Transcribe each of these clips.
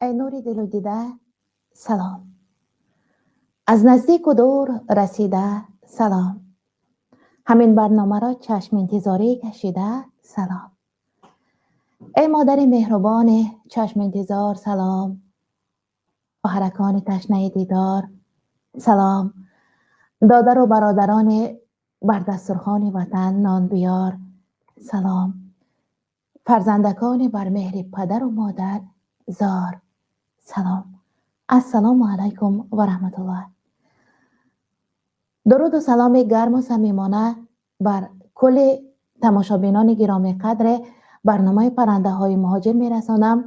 Эй нури дилу дида, салом. Аз наздику дур расида, салом. Ҳамин барномаро чашминтизорӣ кашида, салом. Эй модари меҳрубони чашминтизор, салом. Хоҳаракони ташнаи дидор, салом. Додару бародарони бар дастурхони ватан нон биёр, салом. Фарзандакони бар меҳри падару модар зор, салом. Ассалому алайкум ва раҳматуллоҳ. Дуруду саломи гарму самимона бар кулли тамошобинони гиромиқадре барномаи «Паррандаҳои муҳоҷир» мерасонам.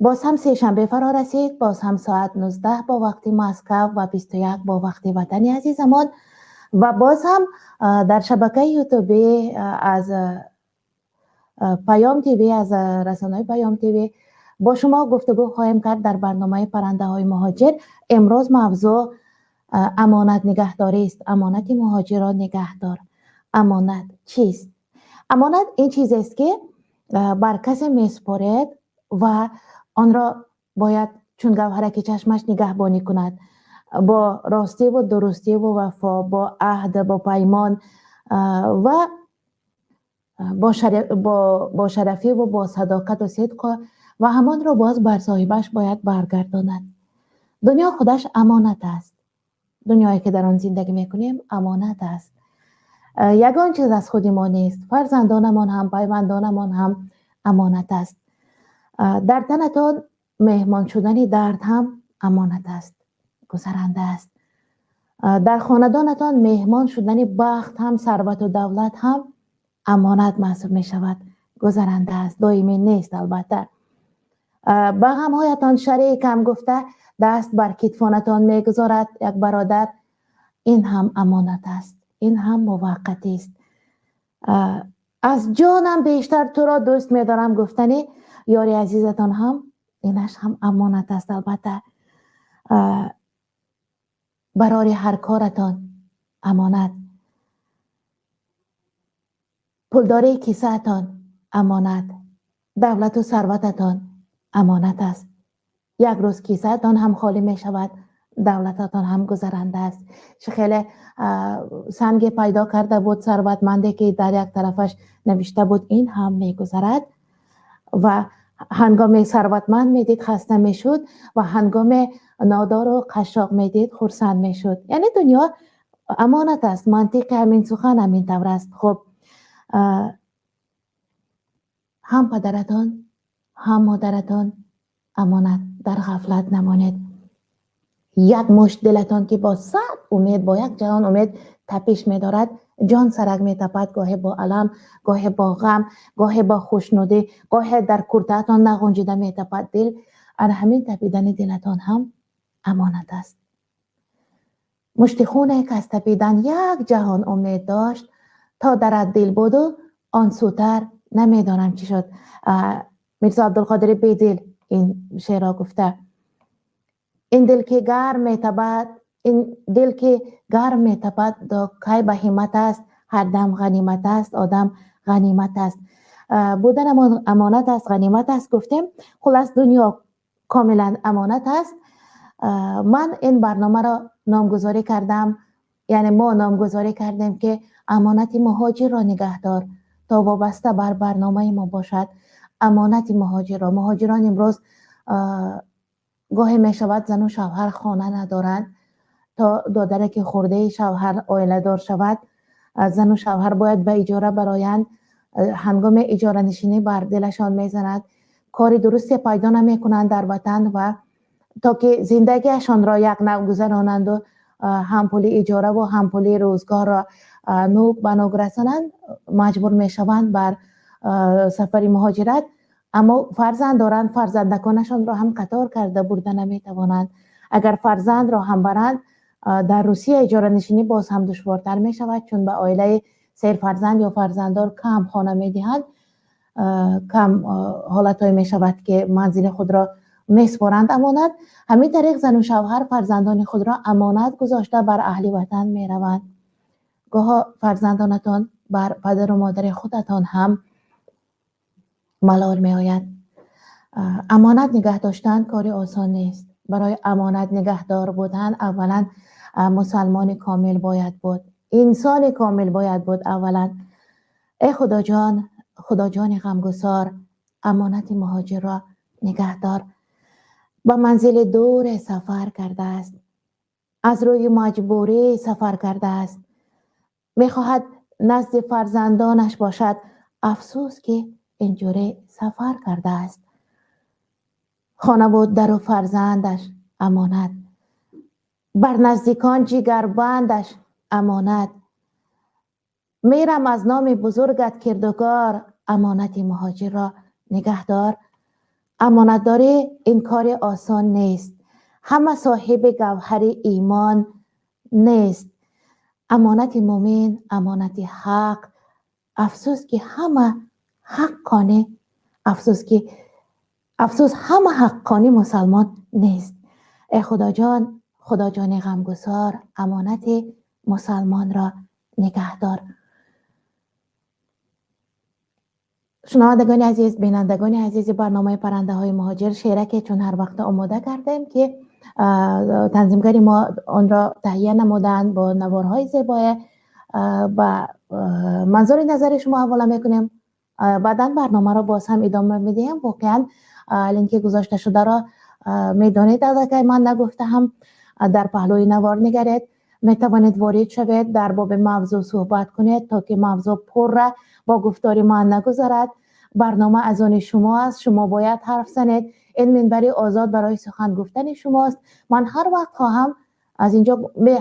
Боз ҳам сешанбе фаро расид, боз ҳам соат 19 бо вақти Москав ва 21 бо вақти ватани азизамон ва боз ҳам дар шабакаи Ютубӣ аз Паём ТВ, аз расонаи Паём ТВ бо шумо гуфтугӯ хоҳем кард дар барномаи «Паррандаҳои муҳоҷир». Имрӯз мавзӯъ амонат нигаҳдорист. Амонати муҳоҷирро нигаҳдор. Амонат чист? Амонат ин чизест, ки бар касе месупоред ва онро бояд чун гавҳараки чашмаш нигаҳбонӣ кунад, бо ростиву дурустиву вафо, бо аҳд, бо паймон ва бо шарафиву бо садоқату сидқу ва ҳамонро боз бар соҳибаш бояд баргардонад. Дунё худаш амонат аст. Дунёе ки дар он зиндагӣ мекунем, амонат аст. Ягон чиз аз худи мо нест. Фарзандонамон ҳам, пайвандонамон ҳам амонат аст. Дар танатон меҳмон шудани дард ҳам амонат аст, гузаранда аст. Дар хонадонатон меҳмон шудани бахт ҳам, сарвату давлат ҳам амонат маҳсуб мешавад, гузаранда аст, доимӣ нест албатта. Ба ғамҳоятон шарикам гуфта, даст бар китфонатон мегузорад як бародар, ин ҳам амонат аст, ин ҳам муваққатист. Аз ҷонам бештар туро дӯст медорам гуфтани ёри азизатон ҳам, инаш ҳам амонат аст албатта. Барори ҳар коратон амонат, пулдории кисаатон амонат, давлату сарвататон амонат аст. Як рӯз кисаатон ҳам холӣ мешавад, давлататон ҳам гузаранда аст. Чӣ хеле санге пайдо карда буд сарватманде, ки дар як тарафаш навишта буд: «Ин ҳам мегузарад». Ва ҳангоме сарватманд медид, хаста мешуд ва ҳангоме нодору қашшоқ медид, хурсанд мешуд. Яъне дунё амонат аст. Мантиқи ҳамин сухан ҳамин тавр аст. Хуб, ҳам падаратон, ҳам модаратон амонат, дар ғафлат намонед. Як мушт дилатон, ки бо сад умед, бо як ҷаҳон умед тапиш медорад, ҷон сарак метапад, гоҳе бо алам, гоҳе бо ғам, гоҳе бо хушнудӣ, гоҳе дар куртаатон нағунҷида метапад дил. Ана ҳамин тапидани дилатон ҳам амонат аст. Мушти хуне, ки аз тапидан як ҷаҳон умед дошт, то дарад дил буду он сӯтар намедонам чӣ шуд. Мирзо Абдулқодири Бедил ин шеърро гуфта. Ин дил, ки гарм метабад, ин дил, ки гарм метапад, кай ба ҳиммат аст, ҳар дам ғанимат аст, одам ғанимат аст. Будан амонат аст, ғанимат аст гуфтем. Хулас, дунё комилан амонат аст. Ман ин барномаро номгузорӣ кардам, яъне мо номгузорӣ кардем, ки «Амонати муҳоҷирро нигаҳдор», то вобаста бар барномаи мо бошад. Амонати муҳоҷирро. Муҳоҷирон имрӯз гоҳе мешавад, зану шавҳар хона надоранд. То додаре ки хурдаи шавҳар оиладор шавад, зану шавҳар бояд ба иҷора бароянд. Ҳангоми иҷоранишинӣ бар дилашон мезанад, кори дурусте пайдо намекунанд дар ватан ва то ки зиндагиашонро як нав гузаронанду ҳам пули иҷораву ҳам пули рӯзгорро нӯг ба нӯг расонанд, маҷбур мешаванд бар сафари муҳоҷират. Аммо фарзанд доранд, фарзандаконашонро ҳам қатор карда бурда наметавонанд. Агар фарзандро ҳам баранд, дар Русия иҷоранишинӣ боз ҳам душвортар мешавад, чун ба оилаи серфарзанд ё фарзанддор кам хона медиҳанд. Кам ҳолатҳое мешавад, ки манзили худро месупоранд амонат. Ҳамин тариқ зану шавҳар фарзандони худро амонат гузошта, бар аҳли ватан мераванд. Гоҳо фарзандонатон бар падару модари худатон ҳам малол меояд. Амонат нигаҳ доштан кори осон нест. Барои амонат нигаҳдор будан аввалан мусалмони комил бояд буд, инсони комил бояд буд аввалан. Эй Худоҷон, Худоҷони ғамгусор, амонати муҳоҷирро нигаҳдор. Ба манзили дуре сафар кардааст, аз рӯи маҷбурӣ сафар кардааст, мехоҳад назди фарзандонаш бошад. Афсӯс, ки инҷурӣ сафар кардааст. Хона буд дару фарзандаш амонат, бар наздикон ҷигарбандаш амонат. Мерам аз номи бузургат кирдугор, амонати муҳоҷирро нигаҳдор. Амонатдорӣ ин кори осон нест, ҳама соҳиби гавҳари имон нест. Амонати мӯмин, амонати ҳақ. Афсӯс, ки ҳама ҳаққонӣ, афсӯс, ки афсӯс, ҳама ҳаққонӣ мусалмон нест. Эй Худоҷон, Худоҷони ғамгусор, амонати мусалмонро нигаҳдор. Шунавандагони азиз, бинандагони азизи барномаи паррандаҳои муҳоҷир, шеъре чун ҳар вақт омода кардем, ки танзимгари мо онро таҳия намуданд бо наворҳои зебое, ба манзури назари шумо ҳавола мекунем. Баъдан барномаро боз ҳам идома медиҳем. Воқеан линки гузошта шударо медонед, аллакай ман нагуфтаам, дар паҳлӯи навор нигаред, метавонед ворид шавед, дар боби мавзӯъ суҳбат кунед, то ки мавзӯъ пурра бо гуфтори ман нагузарад. Барнома аз они шумо аст, шумо бояд ҳарф занед. Ин минбари озод барои сухан гуфтани шумост. Ман ҳар вақт хоҳам аз инҷо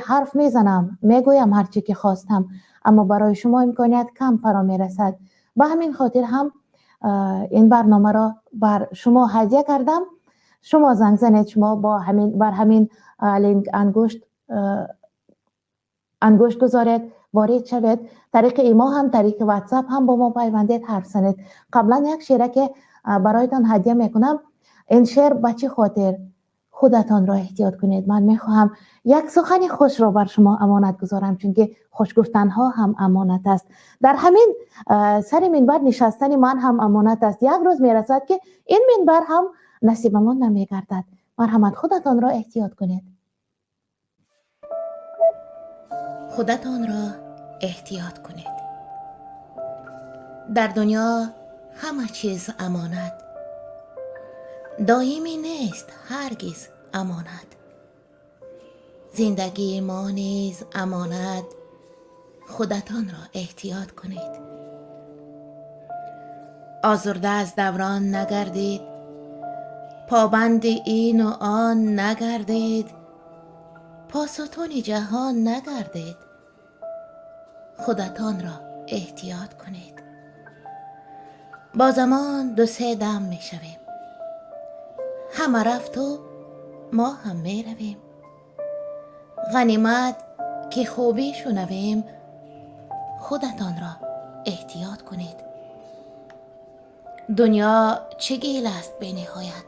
ҳарф мезанам, мегӯям ҳар чӣ ки хостам, аммо барои шумо имконият кам фаро мерасад. Ба ҳамин хотир ҳам ин барномаро бар шумо ҳадя кардам. Шумо занг занед, шумо бо ҳамин бар ҳамин линк ангушт гузоред, ворид шавед. Тариқи имо ҳам, тариқи ватсап ҳам бо мо пайвандед, ҳарф занед. Қаблан як шеъре ки бароятон ҳадя мекунам. Ин шеър ба чӣ хотир? Худатонро эҳтиёт кунед. Ман мехоҳам як сухани хушро бар шумо амонат гузорам, чунки хушгуфтанҳо ҳам амонат аст. Дар ҳамин сари минбар нишастани ман ҳам амонат аст. Як рӯз мерасад, ки ин минбар ҳам насибамон намегардад. Марҳамат, худатонро эҳтиёт кунед. Худатонро эҳтиёт кунед. Дар дунё ҳама чиз амонат, доимӣ нест ҳаргиз амонат. Зиндагии мо низ амонат, худатонро эҳтиёт кунед. Озурда аз даврон нагардед, побанди ину он нагардед, посутуни ҷаҳон нагардед. Худатонро эҳтиёт кунед. Бо замон ду-се дам мешавем, ҳама рафту мо ҳам меравем. Ғанимат ки хубӣ шунавем, худатонро эҳтиёт кунед. Дунё чӣ гил аст бениҳоят,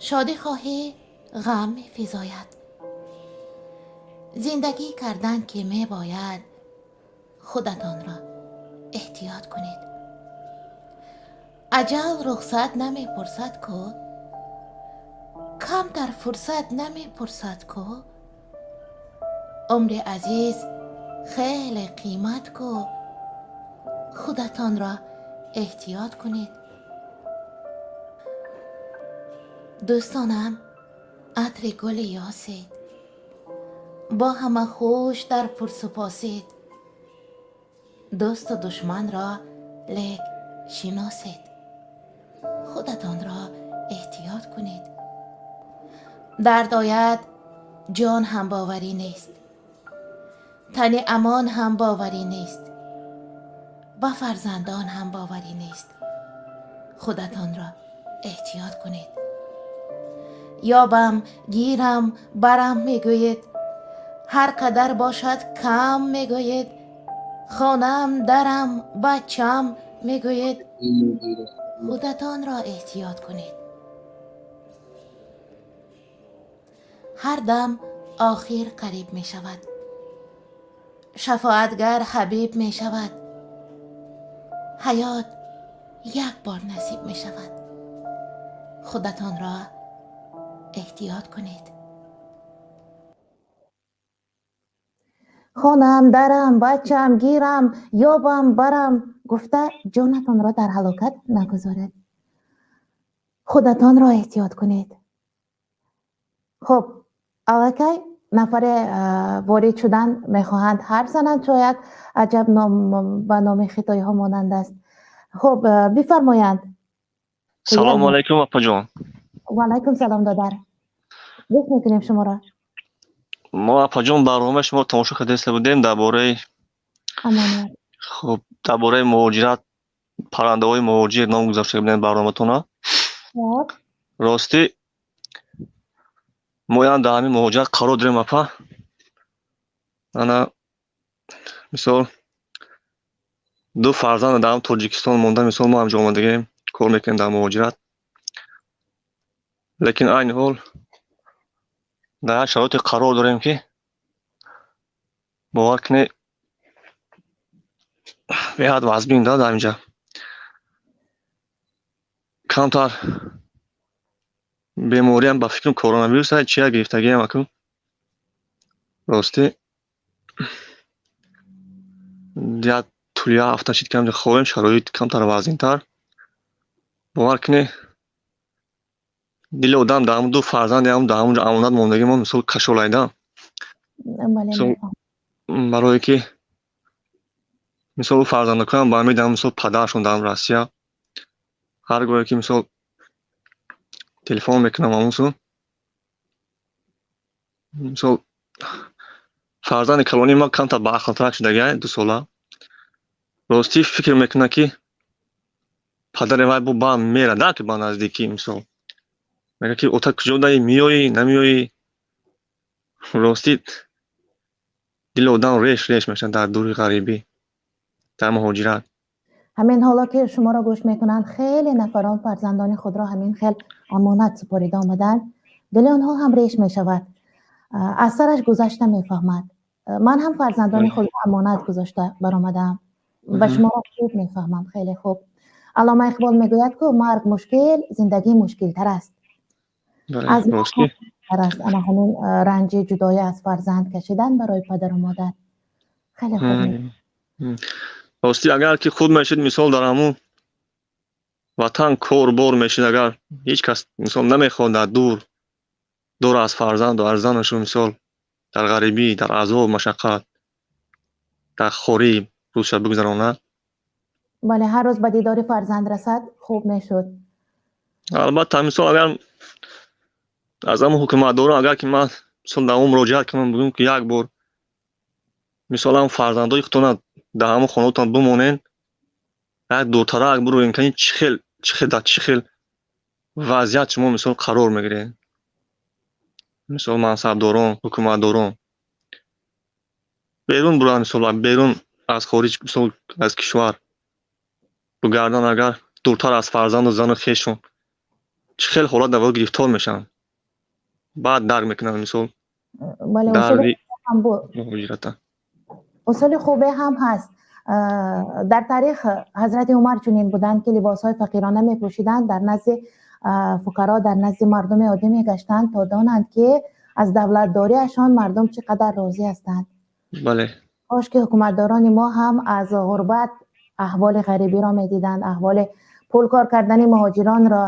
шодӣ хоҳӣ ғам мефизояд. Зиндагӣ кардан ки мебояд, худатонро эҳтиёт кунед. Аҷал рухсат намепурсад ку, камтар фурсат намепурсад ку. Умри азиз хеле қимат ку, худатонро эҳтиёт кунед. Дӯстонам, атри гули ёсед, бо ҳама хуш дар пурсупосед. Дӯсту душманро лек шиносед, худатонро эҳтиёт кунед. Дард ояд, ҷон ҳам боварӣ нест, тани амон ҳам боварӣ нест, ба фарзандон ҳам боварӣ нест. Худатонро эҳтиёт кунед. Ёбам, гирам, барам мегӯед, ҳар қадар бошад кам мегӯед, хонам, дарам, бачам мегӯед. Худатонро эҳтиёт кунед. Ҳар дам охир қариб мешавад, шафоатгар ҳабиб мешавад. Ҳаёт як бор насиб мешавад. Худатонро эҳтиёт кунед. Хонам, дарам, бачам, гирам, ёбам, барам гуфта ҷонатонро дар ҳалокат нагузоред. Худатонро эҳтиёт кунед. Хуб, аллакай нафаре ворид шудан мехоҳанд ҳарф зананд, шояд аҷаб ном ба номи хитоиҳо монанд аст. Хуб, бифармоянд. Салому алайкум, апаҷон. Ва алайкум салом, додар. Гӯш мекунем шуморо. Мо, апаҷон, барномаи шумо тамошо карда будем дар бораи Амонат. Хуб, дар бораи муҳоҷират, паррандаҳои муҳоҷир ном гузошта будем барноматона. Хуб. Ростӣ мо ям дар ҳамин муҳоҷират қарор дорем, апа. Ана мисол ду фарзанд дар Тоҷикистон монда, мисол мо ҳамҷо омадагем, кор мекунем дар муҳоҷират. Лекин айни ҳол дар як шароите қарор дорем, ки бовар кунед, беҳад вазбин да. Дар инҷа камтар бемориам, ба фикрам, коронавирус чия гирифтагиам акун. Ростӣ як тӯли як ҳафта шид, ки ҳамҷо хобем, шароит камтар вазнинтар. Бовар кунед, дили одам дар ҳамун ду фарзанди ҳам дар ҳамунҷо амонат мондагимон, мисол, кашолайда. Бале, Мисол, мефаҳмам. Барое ки мисол ӯ фарзандакоям ба ҳамин мисол падарашон дар Россия, ҳар гоҳе ки мисол телефон мекунам ҳамун мисол фарзанди калонии ма камтар баақлтарак шудагиай, 2 сола. Ростӣ фикр мекунад, ки падари вай бо ба мерада, ки ба наздикӣ мисол мегӯяд, ки ота, куҷо даи, меоӣ, намеоӣ? Ростӣ дили одам реш реш мешавад дар дури ғарибӣ, дар муҳоҷират. Ҳамин ҳоло ки шуморо гӯш мекунанд, хеле нафарон фарзандони худро ҳамин хел амонат супорида омаданд. Дили онҳо ҳам реш мешавад, аз сараш гузашта мефаҳмад. Ман ҳам фарзандони худро амонат гузошта баромадаам ва шуморо хуб мефаҳмам, хеле хуб. Аллома Иқбол мегӯяд, ку марг мушкил, зиндагӣ мушкилтар аст. Аз ростӣ аст ана ҳамин ранҷи ҷудоӣ аз фарзанд кашидан барои падару модар. Хеле хуб. Ростӣ, агар ки худ мешид, мисол, дар ҳамун ватан кор бор мешид, агар ҳеҷ кас мисол намехоҳад дар дур дур аз фарзанду аз занашу, мисол, дар ғарибӣ, дар азоб, машаққат, дар хорӣ рӯзша бигузаронад. Бале, ҳар рӯз ба дидори фарзанд расад, хуб мешуд. Албатта, мисол, агар аз ҳамун ҳукуматдорон, агар ки ман мисол дар он муроҷиат кунам, бигӯям, ки як бор мисол ҳам фарзандои худтона дар ҳамун хонаотон бимонен, як дуртарак бироен, ки чӣ хел, чӣ хел, дар чӣ хел вазъият шумо мисол қарор мегиред. Мисол, мансабдорон, ҳукуматдорон берун буранд, мисол, берун аз хориҷ, мисол, аз кишвар бигардан, агар дуртар аз фарзанду зану хешон, чӣ хел ҳолат дар гирифтор мешаванд, баъд дарк мекунанд, мисол, Бале. Дарди ҳам буд. муҳоҷирата. Усули хубе ҳам ҳаст. Дар таърих ҳазрати Умар чунин буданд, ки либосҳои фақирона мепӯшиданд, дар назди фуқаро, дар назди мардуми оддӣ мегаштанд, то донанд, ки аз давлатдориашон мардум чӣ қадар розӣ ҳастанд. Кош ки ҳукуматдорони мо ҳам аз ғурбат аҳволи ғарибиро медиданд, аҳволи пул кор кардани муҳоҷиронро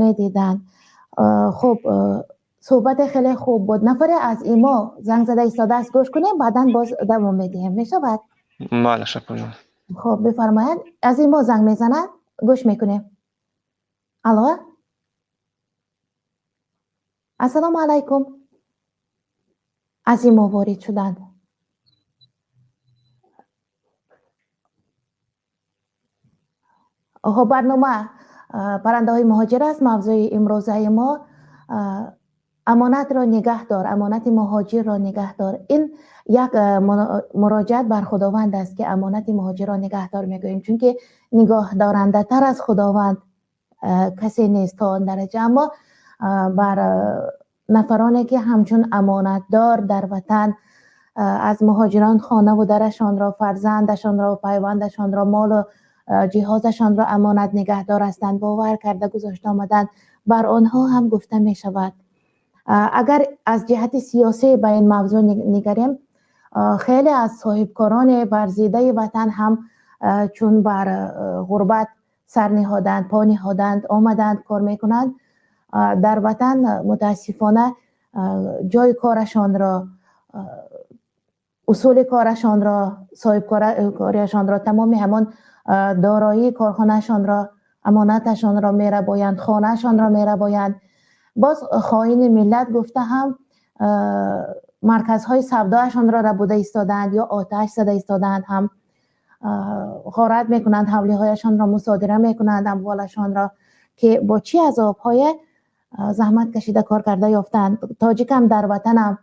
медиданд. Хуб, суҳбате хеле хуб буд. Нафаре аз имо занг зада истодааст, гӯш кунем, баъдан боз давом медиҳем. Мешавад? Майли, шапаҷон. Хуб, бифармояд. Аз имо занг мезанад, гӯш мекунем. Алло, ассалому алайкум. Аз имо ворид шуданд. Хуб, барнома паррандаҳои муҳоҷир аст. Мавзӯи имрӯзаи мо амонатро нигаҳ дор, амонати муҳоҷирро нигаҳ дор. Ин як муроҷиат бар Худованд аст, ки амонати муҳоҷирро нигаҳ дор мегӯем, чунки нигаҳдорандатар аз Худованд касе нест то он дараҷа. Аммо бар нафароне, ки ҳамчун амонатдор дар ватан аз муҳоҷирон хонаву дарашонро, фарзандашонро, пайвандашонро, молу ҷиҳозашонро амонат нигаҳдор ҳастанд, бовар карда гузошта омаданд, бар онҳо ҳам гуфта мешавад. Агар аз ҷиҳати сиёсӣ ба ин мавзӯъ нигарем, хеле аз соҳибкорони варзидаи ватан ҳам чун бар ғурбат сар ниҳоданд, по ниҳоданд, омаданд, кор мекунанд, дар ватан мутаассифона ҷои корашонро, усули корашонро, соҳибкориашонро, тамоми ҳамон дороии корхонаашонро, амонаташонро мерабоянд, хонаашонро мерабоянд. Боз хоини миллат гуфта ҳам марказҳои савдоашонро рабуда истодаанд ё оташ зада истодаанд, ҳам ғорат мекунанд, ҳавлиҳояшонро мусодира мекунанд, амволашонро, ки бо чӣ азобҳое заҳмат кашида кор карда ёфтанд. Тоҷикам дар ватанам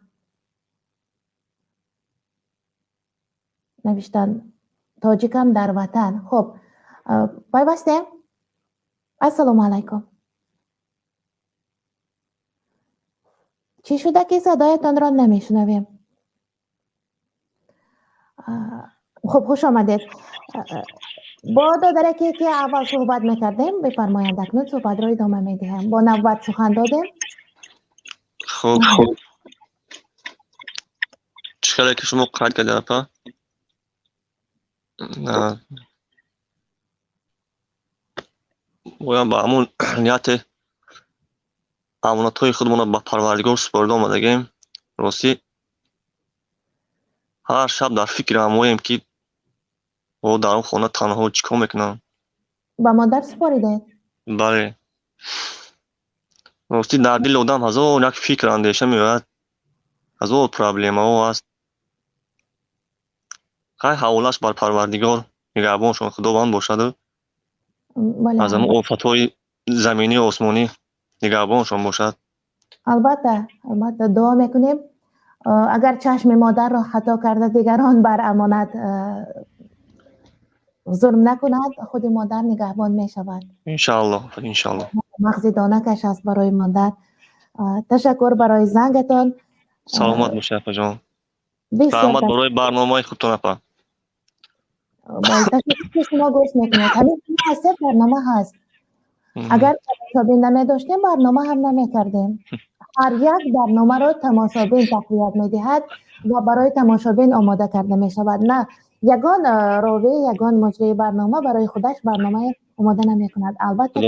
навиштанд, тоҷикам дар ватан. Хуб, пайвастем. Ассалому алайкум. Чӣ шуда ки садоятонро намешунавем? Хуб, хуш омадед. Бо додараке ки аввал суҳбат мекардем, бифармоянд, акнун суҳбатро идома медиҳем. Бо навбат сухан додем. Хуб, чӣ хеле ки шумо қайд кардед, апа, бояд ба ҳамун нияте амонатҳои худмонро ба Парвардигор супорида омадагем. Ростӣ ҳар шаб дар фикри ҳамоем, ки о дар он хона танҳо чӣ кор мекунам. Ба модар супоридед? Бале. Ростӣ дар дили одам ҳазор як фикр андеша меояд, ҳазор проблемаҳо аст. Хай, ҳаволааш бар Парвардигор, нигаҳбоншон Худованд бошаду аз ҳамон офатҳои заминию осмонӣ нигаҳбоншон бошад. Албатта, албатта, дуо мекунем. Агар чашми модарро хато карда дигарон бар амонат зулм накунад, худи модар нигаҳбон мешавад. Иншааллоҳ, иншааллоҳ. Мағзи донакаш аст барои модар. Ташаккур барои зангатон. Саломат бошед, апаҷон. Раҳмат барои барномаи худтон, апа. Ташаккур ки шумо гӯш мекунед. Ҳамин ҳаст, барнома ҳаст. Агар тамошобин намедоштем, барнома ҳам намекардем. Ҳар як барномаро тамошобин тақвият медиҳад ва барои тамошобин омода карда мешавад. На ягон ровӣ, ягон муҷрии барнома барои худаш барномаи омода намекунад. Албатта,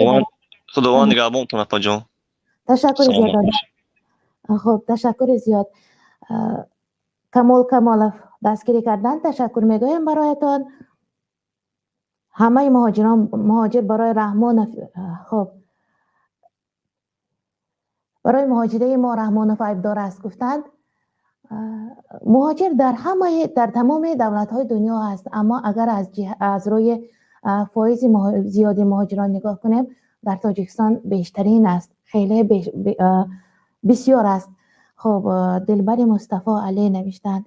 Худованд нигаҳбонтон, апаҷон. Ташаккури зиёд. Хуб, ташаккури зиёд. Камол Камолов дастгирӣ кардан, ташаккур мегӯям бароятон. Ҳамаи муҳоҷирон, муҳоҷир барои Раҳмонов, хуб, барои муҳоҷираи мо Раҳмонов айбдор аст, гуфтанд. Муҳоҷир дар ҳамаи, дар тамоми давлатҳои дунё ҳаст, аммо агар аз рӯи фоизи зиёди муҳоҷирон нигоҳ кунем, дар Тоҷикистон бештарин аст, хеле бисёр аст. Хуб, Дилбари Мустафо Алӣ навиштанд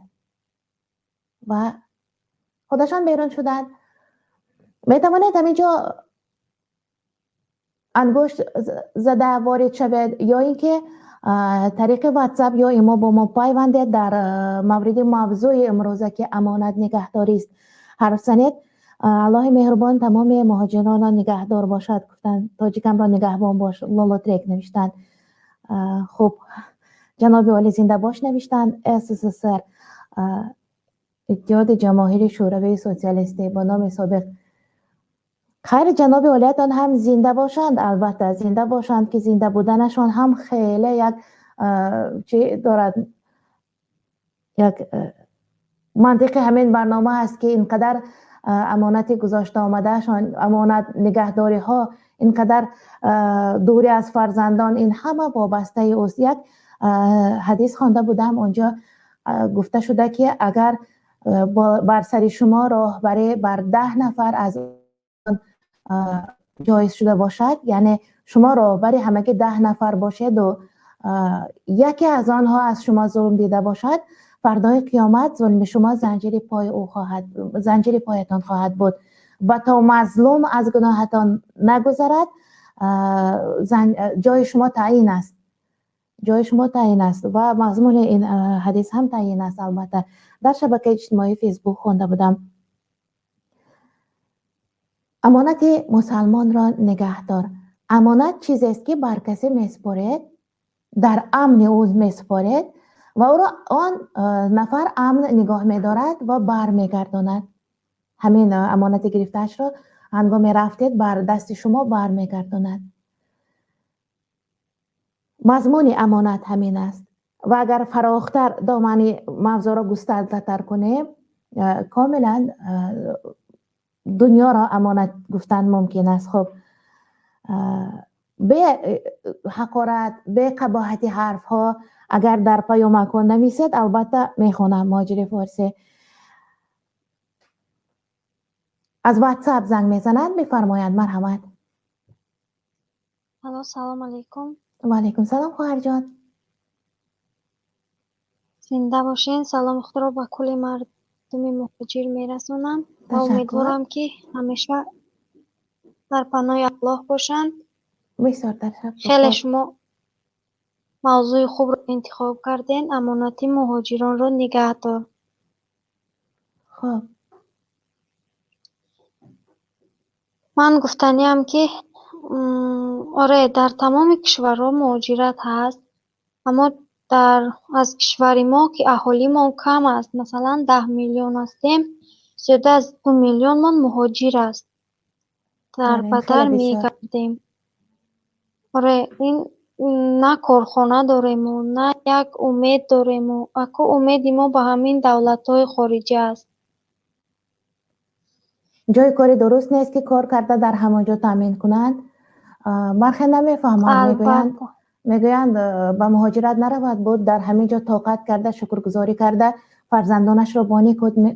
ва худашон берун шуданд. Метавонед ҳамин ҷо ангушт зада ворид шавед ё ин ки тариқи WhatsApp ё имо бо мо пайвандед дар мавриди мавзӯи имрӯза, ки амонат нигаҳдорист, ҳарф занед. Аллоҳи меҳрубон тамоми муҳоҷиронро нигаҳдор бошад, гуфтанд. Тоҷикамро нигаҳбон бош, Лолотрек навиштанд. Хуб, ҷаноби олӣ зинда бош навиштанд. СССР, Иттиҳоди Ҷамоҳири Шӯравии Социалистӣ бо номи собиқ. Хайр, ҷаноби олиятон ҳам зинда бошанд, албатта зинда бошанд, ки зинда буданашон ҳам хеле як чӣ дорад, як мантиқи ҳамин барнома аст, ки ин қадар амонати гузошта омадаашон, амонат нигаҳдориҳо, ин қадар дурӣ аз фарзандон, ин ҳама вобастаи ӯст. Як ҳадис хонда будам, онҷо гуфта шуда, ки агар бар сари шумо роҳбарӣ бар 10 нафар аз ҷоиз шуда бошад, яъне шумо роҳбари ҳамагӣ 10 нафар бошеду яке аз онҳо аз шумо зулм дида бошад, фардои қиёмат зулми шумо занҷири пои ӯ хоҳад, занҷири поятон хоҳад буд ва то мазлум аз гуноҳатон нагузарад, ҷои шумо таъин аст, ҷои шумо таъин аст ва мазмуни ин ҳадис ҳам таъин аст. Албатта, дар шабакаи иҷтимоии Фейсбук хонда будам. Амонати мусалмонро нигаҳдор. Амонат чизест, ки бар касе месупоред, дар амни ӯ месупоред ва ӯро он нафар амн нигоҳ медорад ва бармегардонад. Ҳамин амонати гирифтаашро ҳангоме рафтед бар дасти шумо бармегардонад. Мазмуни амонат ҳамин аст. Ва агар фарохтар домани мавзӯъро густардатар кунем, комилан дунёро амонат гуфтан мумкин аст. Хуб, бе ҳақорат, бе қабоҳати ҳарфҳо агар дар паёмакҳо нависед, албатта мехонам. Муҳоҷири форсӣ аз WhatsApp занг мезананд, мефармоянд, марҳамат. Алло, салом алейкум. Ва алейкум салом, хоҳарҷон. Зинда бошен. Саломи худро ба кулли мардуми муҳоҷир мерасонам ва умедворам, ки ҳамеша дар паноҳи Аллоҳ бошанд. Бисёр ташаккур. Хеле шумо мавзӯи хубро интихоб кардем. Амонати муҳоҷиронро нигаҳ дор. Хуб. Ман гуфтаниам, ки оре, дар тамоми кишварҳо муҳоҷират ҳаст, аммо дар аз кишвари мо, ки аҳолимон кам аст, масалан 10 миллион ҳастем, зиёда аз 2 миллионмон муҳоҷир аст. Дар бадар мегардем. Оре, ин на корхона дорему, на як умед дорему. Аку умеди мо ба ҳамин давлатҳои хориҷӣ аст. Ҷои кори дуруст нест, ки кор карда дар ҳамон ҷо таъмин кунанд. Бархе намефаҳманд, мегӯянд ба муҳоҷират наравад буд, дар ҳамин ҷо тоқат карда, шукргузорӣ карда, фарзандонашро бонӣ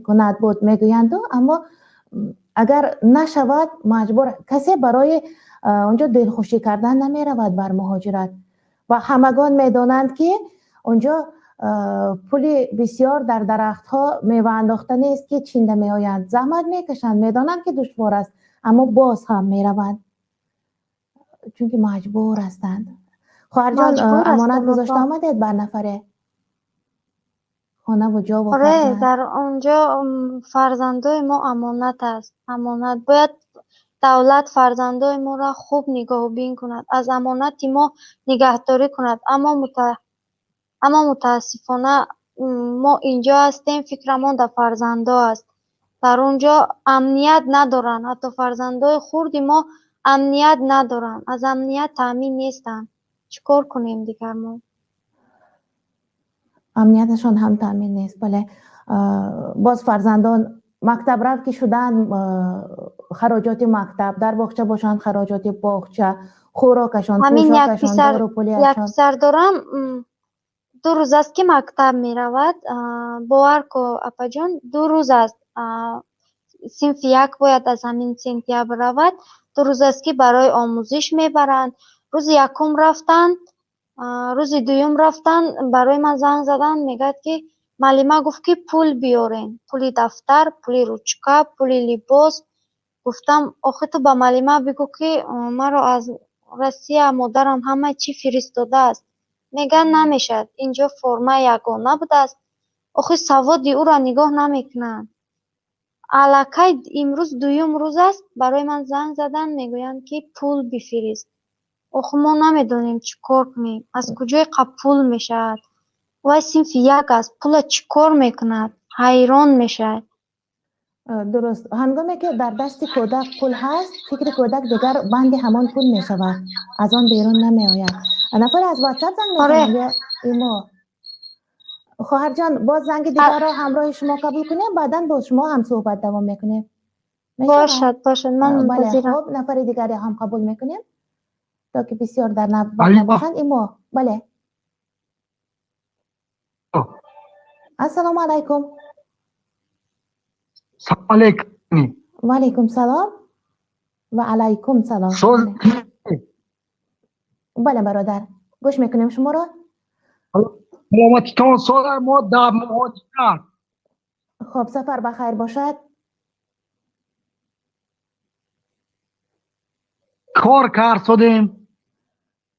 кунад буд, мегӯянду. Аммо агар нашавад, маҷбур касе барои онҷо дилхушӣ кардан намеравад бар муҳоҷират. Ва ҳамагон медонанд, ки онҷо пули бисёр дар дарахтҳо мева андохта нест, ки чинда меоянд. Заҳмат мекашанд, медонанд, ки душвор аст, аммо боз ҳам мераванд, чунки маҷбур ҳастанд. Хоҳарҷон, амонат гузошта омадед бар нафаре? Хонаву ҷову оре, дар онҷо фарзандои мо амонат аст. Амонат бояд давлат фарзандои моро хуб нигоҳубин кунад, аз амонати мо нигаҳдорӣ кунад. Аммо мутаассифона мо инҷо ҳастем, фикрамон дар фарзандо аст. Дар он ҷо амният надоранд, ҳатто фарзандои хурди мо амният надоранд, аз амният таъмин нестанд. Чӣ кор кунем дигар мо? Амнияташон ҳам таъмин нест, бале. Боз фарзандон мактабрав ки шуданд, хароҷоти мактаб, дар боғча бошанд, хароҷоти боғча, хӯрокашон, пӯшокашон, дорупулиашон. Як писар дорам, 2 рӯз аст, ки мактаб меравад. Бовар ку, апаҷон, 2 рӯз аст. Синфи 1 бояд аз ҳамин сентябр равад. 2 рӯз аст, ки барои омӯзиш мебаранд. Рӯзи якум рафтанд, рӯзи дуюм рафтанд, барои ман занг заданд, мегӯяд, ки маълима гуфт, ки пул биёрен, пули дафтар, пули ручка, пули либос. Гуфтам, охи ту ба маълима бигӯ, ки маро аз Россия модарам ҳама чӣ фиристодааст. Мегӯянд, намешавад, инҷо форма ягона будааст. Охи саводи ӯро нигоҳ намекунанд. Аллакай имрӯз дуюм рӯз аст, барои ман занг заданд, мегӯянд, ки пул бифирист. Охи мо намедонем, чӣ кор кунем, аз куҷои қа пул мешавад. Вай синфи 1 аст, пула чӣ кор мекунад? Ҳайрон мешавад. Дуруст. Ҳангоме ки дар дасти кӯдак пул ҳаст, фикри кӯдак дигар банди ҳамон пул мешавад, аз он берун намеояд. Нафаре аз WhatsApp занг мезанад ё имо? Хоҳарҷон, боз занги дигарро ҳамроҳи шумо қабул кунем, баъдан боз шумо ҳам суҳбат давом мекунем. Бошад, бошад, ман мунтазирам. Хуб, нафари дигаре ҳам қабул мекунем, то ки бисёр дар навбат набошанд. Имо, бале. Ассалому алайкум. Салом алейкум. Ва алайкум салом. Ва алайкум салом. Бале, бародар, гӯш мекунем шуморо. Саломатитон, сола мо дар муҳоҷират. Хуб, сафар ба хайр бошад. Кор кард содем.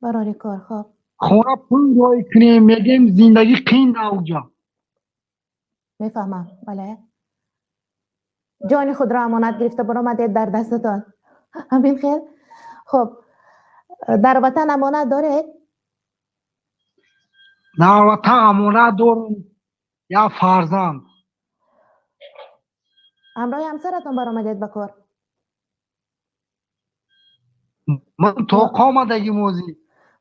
Барори кор, хуб. Хона пул рой кунем, мегем зиндагӣ қин дар онҷо. Мефаҳмам, бале. Ҷони худро амонат гирифта баромадед дар дастатон. Ҳамин хел? Хуб. Дар ватан амонат доред? Дар ватан амонат дорам, як фарзанд. Ҳамроҳи ҳамсаратон баромадед ба кор? Ман то омадагӣ мозӣ.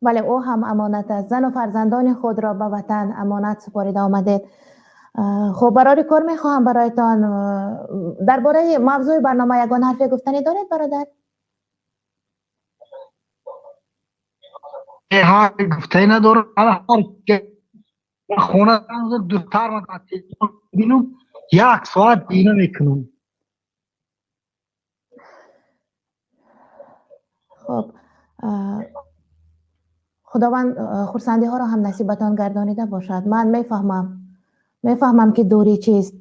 Бале, ӯ ҳам амонат аст. Зану фарзандони худро ба ватан амонат супорида омадед. Хуб, барори кор мехоҳам бароятон. Дар бораи мавзӯи барнома ягон ҳарфе гуфтанӣ доред, бародар? Ҳарфе гуфтанӣ надорам. Ҳар хона духтар бинум, як соат дина мекунам. Хуб, худованд хурсандиҳоро ҳам насибатон гардонида бошад. Ман мефаҳмам ки дурӣ чист.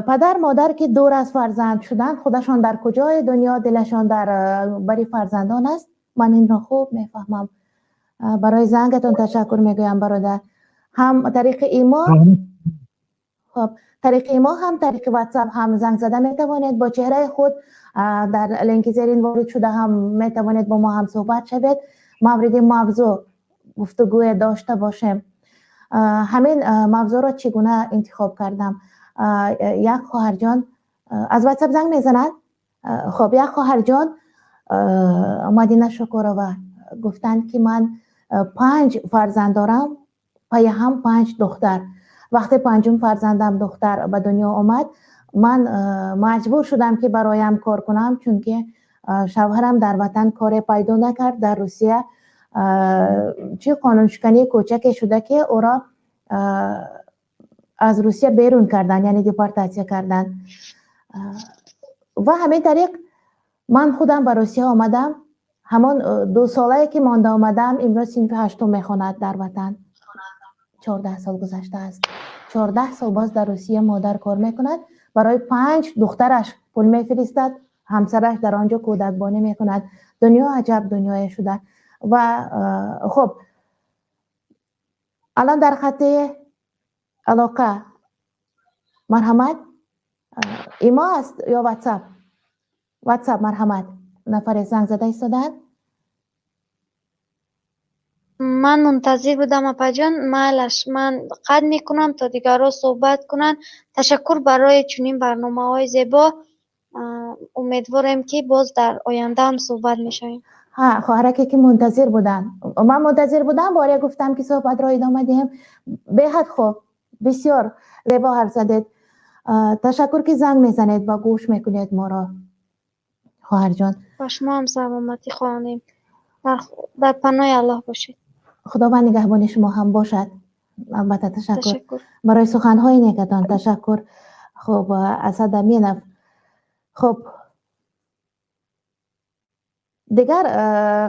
Падар модар ки дур аз фарзанд шуданд, худашон дар куҷои дунё дилашон дар бари фарзандон аст. Ман инро хуб мефаҳмам. Барои зангатон ташаккур мегӯям, бародар. Ҳам тариқи имо, хуб, тариқи имо, ҳам тариқи WhatsApp ҳам занг зада метавонед. Бо чеҳраи худ дар линки зерин ворид шуда ҳам метавонед бо мо ҳам суҳбат шавед, мавриди мавзӯъ гуфтугӯе дошта бошем. Ҳамин мавзӯъро чӣ гуна интихоб кардам? Як хоҳарҷон аз WhatsApp занг мезанад. Хуб, як хоҳарҷон Мадина Шукурова гуфтанд, ки ман 5 фарзанд дорам, пайи ҳам 5 духтар. Вақте панҷум фарзандам духтар ба дунё омад, ман маҷбур шудам, ки бароям кор кунам, чунки шавҳарам дар ватан коре пайдо накард. Дар Русия чӣ қонуншикании кӯчаке шуда, ки ӯро аз Русия берун карданд, яъне депортатсия карданд. Ва ҳамин тариқ ман худам ба Русия омадам. Ҳамон 2 солае ки монда омадам, имрӯз синфи ҳаштум мехонад дар ватан. 14 сол гузаштааст. 14 сол боз дар Русия модар кор мекунад, барои 5 духтараш пул мефиристад, ҳамсараш дар он ҷо кӯдакбонӣ мекунад. Дунё аҷаб дунёе шуда. Ва хуб, алон дар хатти алоқа, марҳамат, имо аст ё WhatsApp? WhatsApp, марҳамат, нафаре занг зада истодаанд. Ман мунтазир будам, апаҷон. Майлаш, ман қатъ мекунам, то дигарҳо суҳбат кунанд. Ташаккур барои чунин барномаҳои зебо. Умедворем, ки боз дар оянда ҳам суҳбат мешавем. Ҳа, хоҳараке ки мунтазир буданд, ман мунтазир будам, боре гуфтам, ки суҳбатро идома диҳем. Беҳад хуб, бисёр зебо ҳарф задед. Ташаккур, ки занг мезанед ва гӯш мекунед моро, хоҳарҷон. Ба шумо ҳам саломатӣ хоҳонем. Дар паноҳи Аллоҳ бошед. Худованд нигаҳбони шумо ҳам бошад, албатта. Ташаккур Ташаккур. барои суханҳои некатон, ташаккур. Хуб, Асад Аминов. Хуб, дигар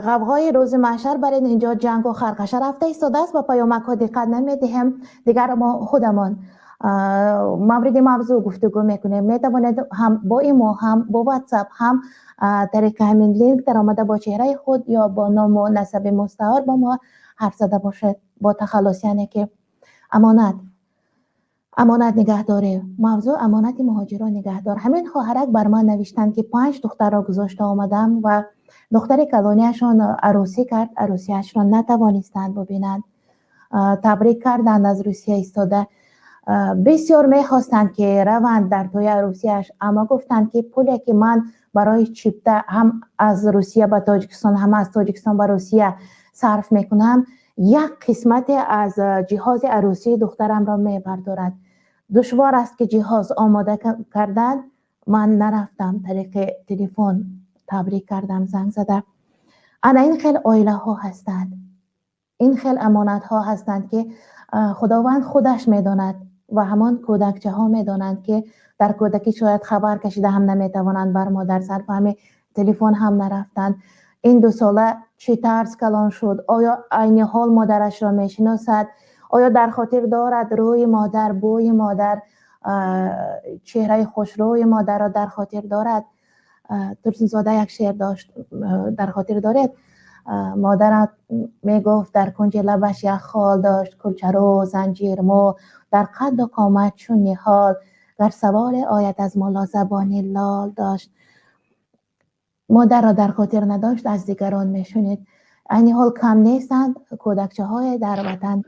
ғавғои рӯзи маҳшар бар ин инҷо ҷангу харқаша рафта истодааст. Ба паёмакҳо диққат намедиҳем дигар, мо худамон мавриди мавзӯъ гуфтугӯ мекунем. Метавонед ҳам бо имо, ҳам бо WhatsApp, ҳам тариқи ҳамин линк даромада, бо чеҳраи худ ё бо ному насаби мустаор бо мо ҳарф зада бошед, бо тахаллус, яъне ки амонат нигаҳдорӣ. Мавзӯъ амонати муҳоҷирон нигаҳдор. Ҳамин хоҳарак бар ман навиштанд, ки 5 духтарро гузошта омадам ва духтари калониашон арӯсӣ кард, арӯсиашро натавонистанд бубинанд. Табрик карданд аз Русия истода. Бисёр мехостанд, ки раванд дар тӯи арӯсиаш, аммо гуфтанд, ки пуле ки ман барои чипта ҳам аз Русия ба Тоҷикистон, ҳам аз Тоҷикистон ба Русия сарф мекунам, як қисмате аз ҷиҳози арӯсии духтарамро мебардорад. Душвор аст, ки ҷиҳоз омода кардан. Ман нарафтам, тариқи телефон табрик кардам, занг зада. Ана ин хел оилаҳо ҳастанд, ин хел амонатҳо ҳастанд, ки Худованд худаш медонад ва ҳамон кӯдакчаҳо медонанд, ки дар кӯдакӣ шояд хабар кашида ҳам наметавонанд бар модар, сарфаҳми телефон ҳам нарафтанд. Ин 2 сола чӣ тарз калон шуд? Оё айни ҳол модарашро мешиносад? Оё дар хотир дорад рӯи модар, бӯи модар, чеҳраи хушрӯи модарро дар хотир дорад? Турсунзода як шеър дошт, дар хотир доред? Модарат мегуфт, дар кунҷи лабаш як хол дошт, кулчарӯ, занҷирмӯ, дар қадду қомат чун ниҳол, гар саволе ояд аз мулло, забони лол дошт. Модарро дар хотир надошт, аз дигарон мешунид. Айни ҳол кам нестанд кӯдакчаҳое дар ватан.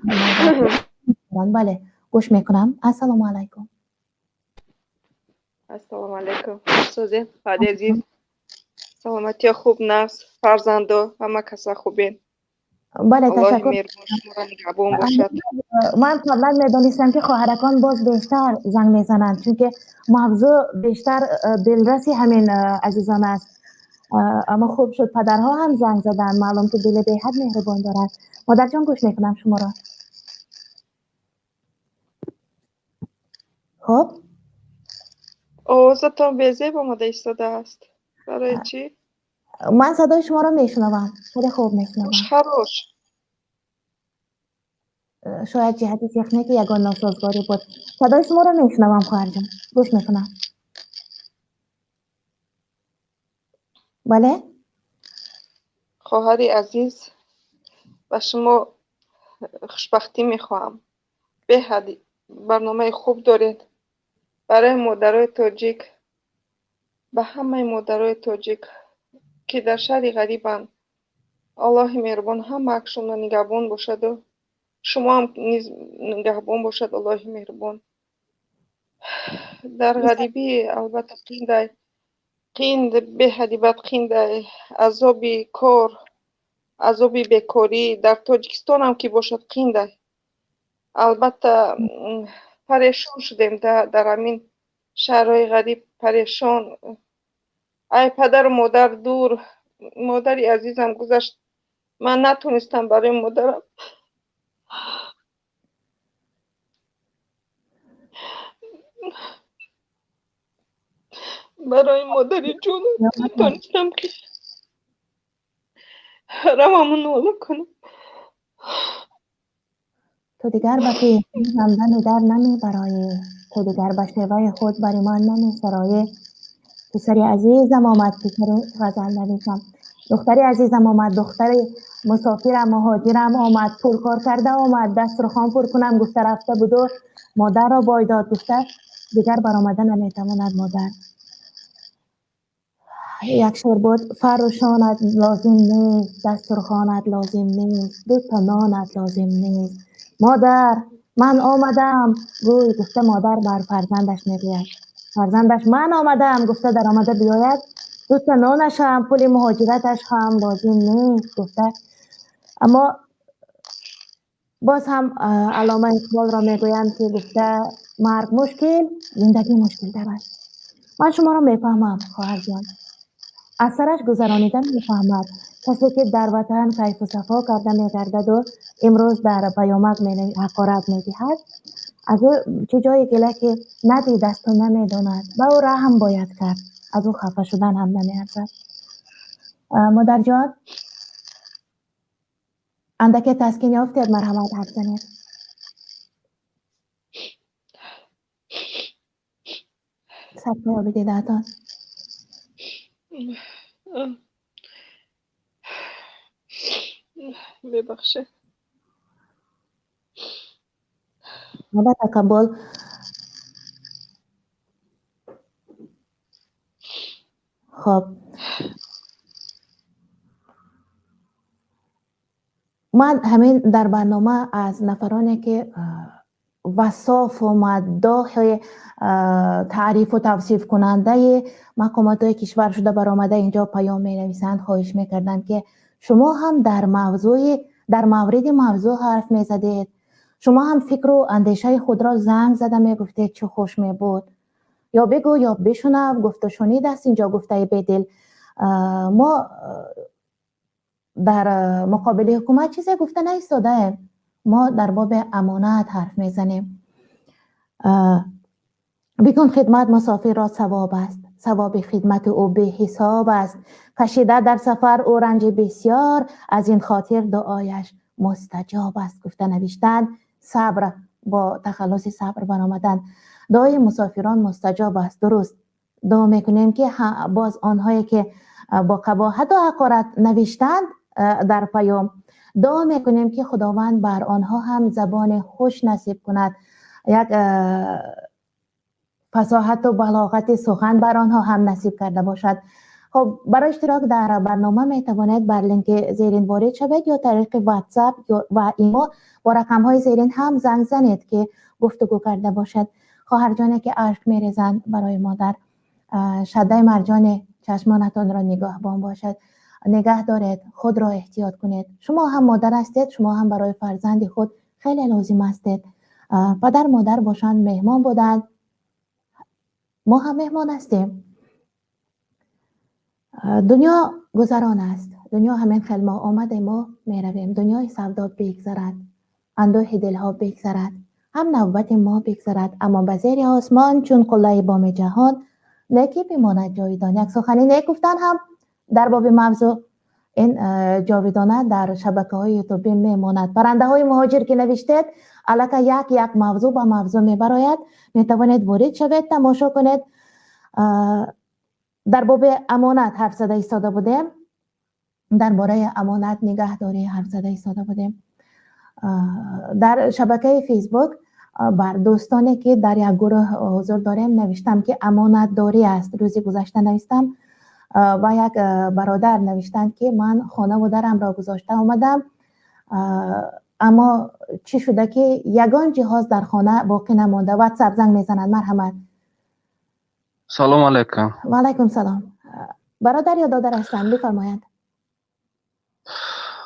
Бале, гӯш мекунам. Ассалому алайкум. Ассалому алайкум. Созен, хоҳари азиз. Саломатиё хуб, нафс, фарзандо, ҳама каса хубен. Бале, Аллоҳи ташаккур. Меҳрубон шуморо нигаҳбон бошад. Ман қаблан медонистам, ки хоҳаракон боз бештар занг мезананд, чунки мавзӯъ бештар дилраси ҳамин азизон аст. Аммо хуб шуд, падарҳо ҳам занг заданд. Маълум ки дили беҳад меҳрубон дорад. Модарҷон, гӯш мекунам шуморо. Хуб? Овозатон безеб омада истодааст. Барои чӣ? Ман садои шуморо мешунавам. Хеле хуб мешунавам. Гӯшхарош. Шояд ҷиҳати техникӣ ягон носозгорӣ буд. Садои шуморо мешунавам, хоҳарҷон. Гӯш мекунам. Бале? Хоҳари азиз, ба шумо хушбахтӣ мехоҳам. Беҳад барномаи хуб доред. Барои модарои тоҷик, ба ҳамаи модарои тоҷик, ки дар шаҳри ғарибанд, Аллоҳи меҳрубон ҳамаашонро нигаҳбон бошаду шумо ҳам низ нигаҳбон бошад Аллоҳи меҳрубон. Дар ғарибӣ албатта қиндай, қинд, беҳади бад қиндай, азоби кор, азоби бекорӣ дар Тоҷикистонам ки бошад қиндай. Албатта парешон шудем дар ҳамин шаҳрҳои ғариб, парешон. Ай падару модар дур, модари азизам гузашт, ман натонистам барои модарам. Барои модари ҷонам натонистам ки раваму нола кунам. Ту дигар ба пеши ҳамдами дар намебароӣ, ту дигар ба шеваи худ бари ман намесароӣ. Писари азизам омад, писари ғазалнависам. Духтари азизам омад, духтари мусофирам, муҳоҷирам омад, пул кор карда омад, дастурхон пур кунам гуфта рафта буду модарро бой дод гуфта дигар баромада наметавонад модар. Як шеър буд: фарру шонат лозим нест, дастурхонат лозим нест, ду та нонат лозим нест. Модар, ман омадам, гӯй гуфта модар бар фарзандаш мегӯяд. Фарзандаш ман омадам гуфта даромада биёяд, ду та нонаш ҳам, пули муҳоҷираташ ҳам лозим нест гуфта. Аммо боз ҳам Аллома Иқболро мегӯянд, ки гуфта марг мушкил, зиндагӣ мушкилтар аст. Ман шуморо мефаҳмам, хоҳарҷон. Аз сараш гузаронида мефаҳмад. Касе ки дар ватан кайфу сафо карда мегардаду имрӯз дар паёмак ҳақорат медиҳад, аз ӯ чӣ ҷое гила ки надидасту намедонад, ба ӯ раҳм бояд кард, аз ӯ хафа шудан ҳам намеарзад. Модарҷон, андаке таскин ёфтед, марҳамат ҳарф занед. Садқаи оби дидаатон. Мебахшед. Албатта, қабул. Хоб. Ман ҳамин дар барнома аз нафароне ки васофу маддоҳи таърифу тавсифкунандаи мақомотҳои кишвар шуда баромада инҷо паём менависанд, хоҳиш мекарданд, ки шумо ҳам дар мавриди мавзӯъ ҳарф мезадед, шумо ҳам фикру андешаи худро занг зада мегуфтед, чӣ хуш мебуд. Ё бигӯ, ё бишунав, гуфту шунид аст инҷо гуфтаи бедил. Мо дар муқобили ҳукумат чизе гуфта наистодаем. Мо дар боби амонат ҳарф мезанем. Бикун хидмат мусофирро савоб аст, савоби хидмати ӯ беҳисоб аст. Кашида дар сафар ӯ ранҷи бисёр, аз ин хотир дуояш мустаҷоб аст гуфта навиштанд. Сабр бо тахаллуси сабр баромаданд. Дуои мусофирон мустаҷоб аст. Дуруст, дуо мекунем ки боз онҳое ки бо қабоҳату ҳақорат навиштанд дар паём, дуо мекунем ки Худованд бар онҳо ҳам забони хуш насиб кунад, як фасоҳату балоғати сухан бар онҳо ҳам насиб карда бошад. Хуб, барои иштирок дар барнома метавонед бар линки зерин ворид шавед ё тариқи WhatsApp ва имо бо рақамҳои зерин ҳам занг занед, ки гуфтугӯ карда бошед. Хоҳарҷоне, ки ашк мерезанд барои модар, шаддаи марҷони чашмонатонро нигоҳбон бошад. Нигаҳ доред, худро эҳтиёт кунед. Шумо ҳам модар ҳастед, шумо ҳам барои фарзанди худ хеле лозим ҳастед. Падар модар бошанд, меҳмон буданд, мо ҳам меҳмон ҳастем. Дунё гузарон аст, дунё ҳамин хел, мо омадем, мо меравем. Дунёи савдо бигзарад, андӯҳи дилҳо бигзарад, ҳам навбати мо бигзарад, аммо ба зери осмон чун қуллаи боми ҷаҳон некӣ бимонад ҷовидон. Як сухани нек гуфтан ҳам дар боби мавзӯъ ин ҷовидона дар шабакаҳои ютубӣ мемонад. Паррандаҳои муҳоҷир ки навиштед, аллакай як як мавзӯъ ба мавзӯъ мебарояд, метавонед ворид шавед, тамошо кунед. Дар боби амонат ҳарф зада истода будем, дар бораи амонат нигаҳдорӣ ҳарф зада истода будем. Дар шабакаи Фейсбук бар дӯстоне, ки дар як гурӯҳ ҳузур дорем, навиштам, ки амонатдорӣ аст. Рӯзи гузашта навистам ва як бародар навиштанд, ки ман хонаву дарамро гузошта омадам, аммо чӣ шуда, ки ягон ҷиҳоз дар хона боқӣ намонда. Ватсап занг мезанад. Марҳамат. Салому алайкум. Ва алайкум салом. Бародар ё додар ҳастанд, бифармоянд.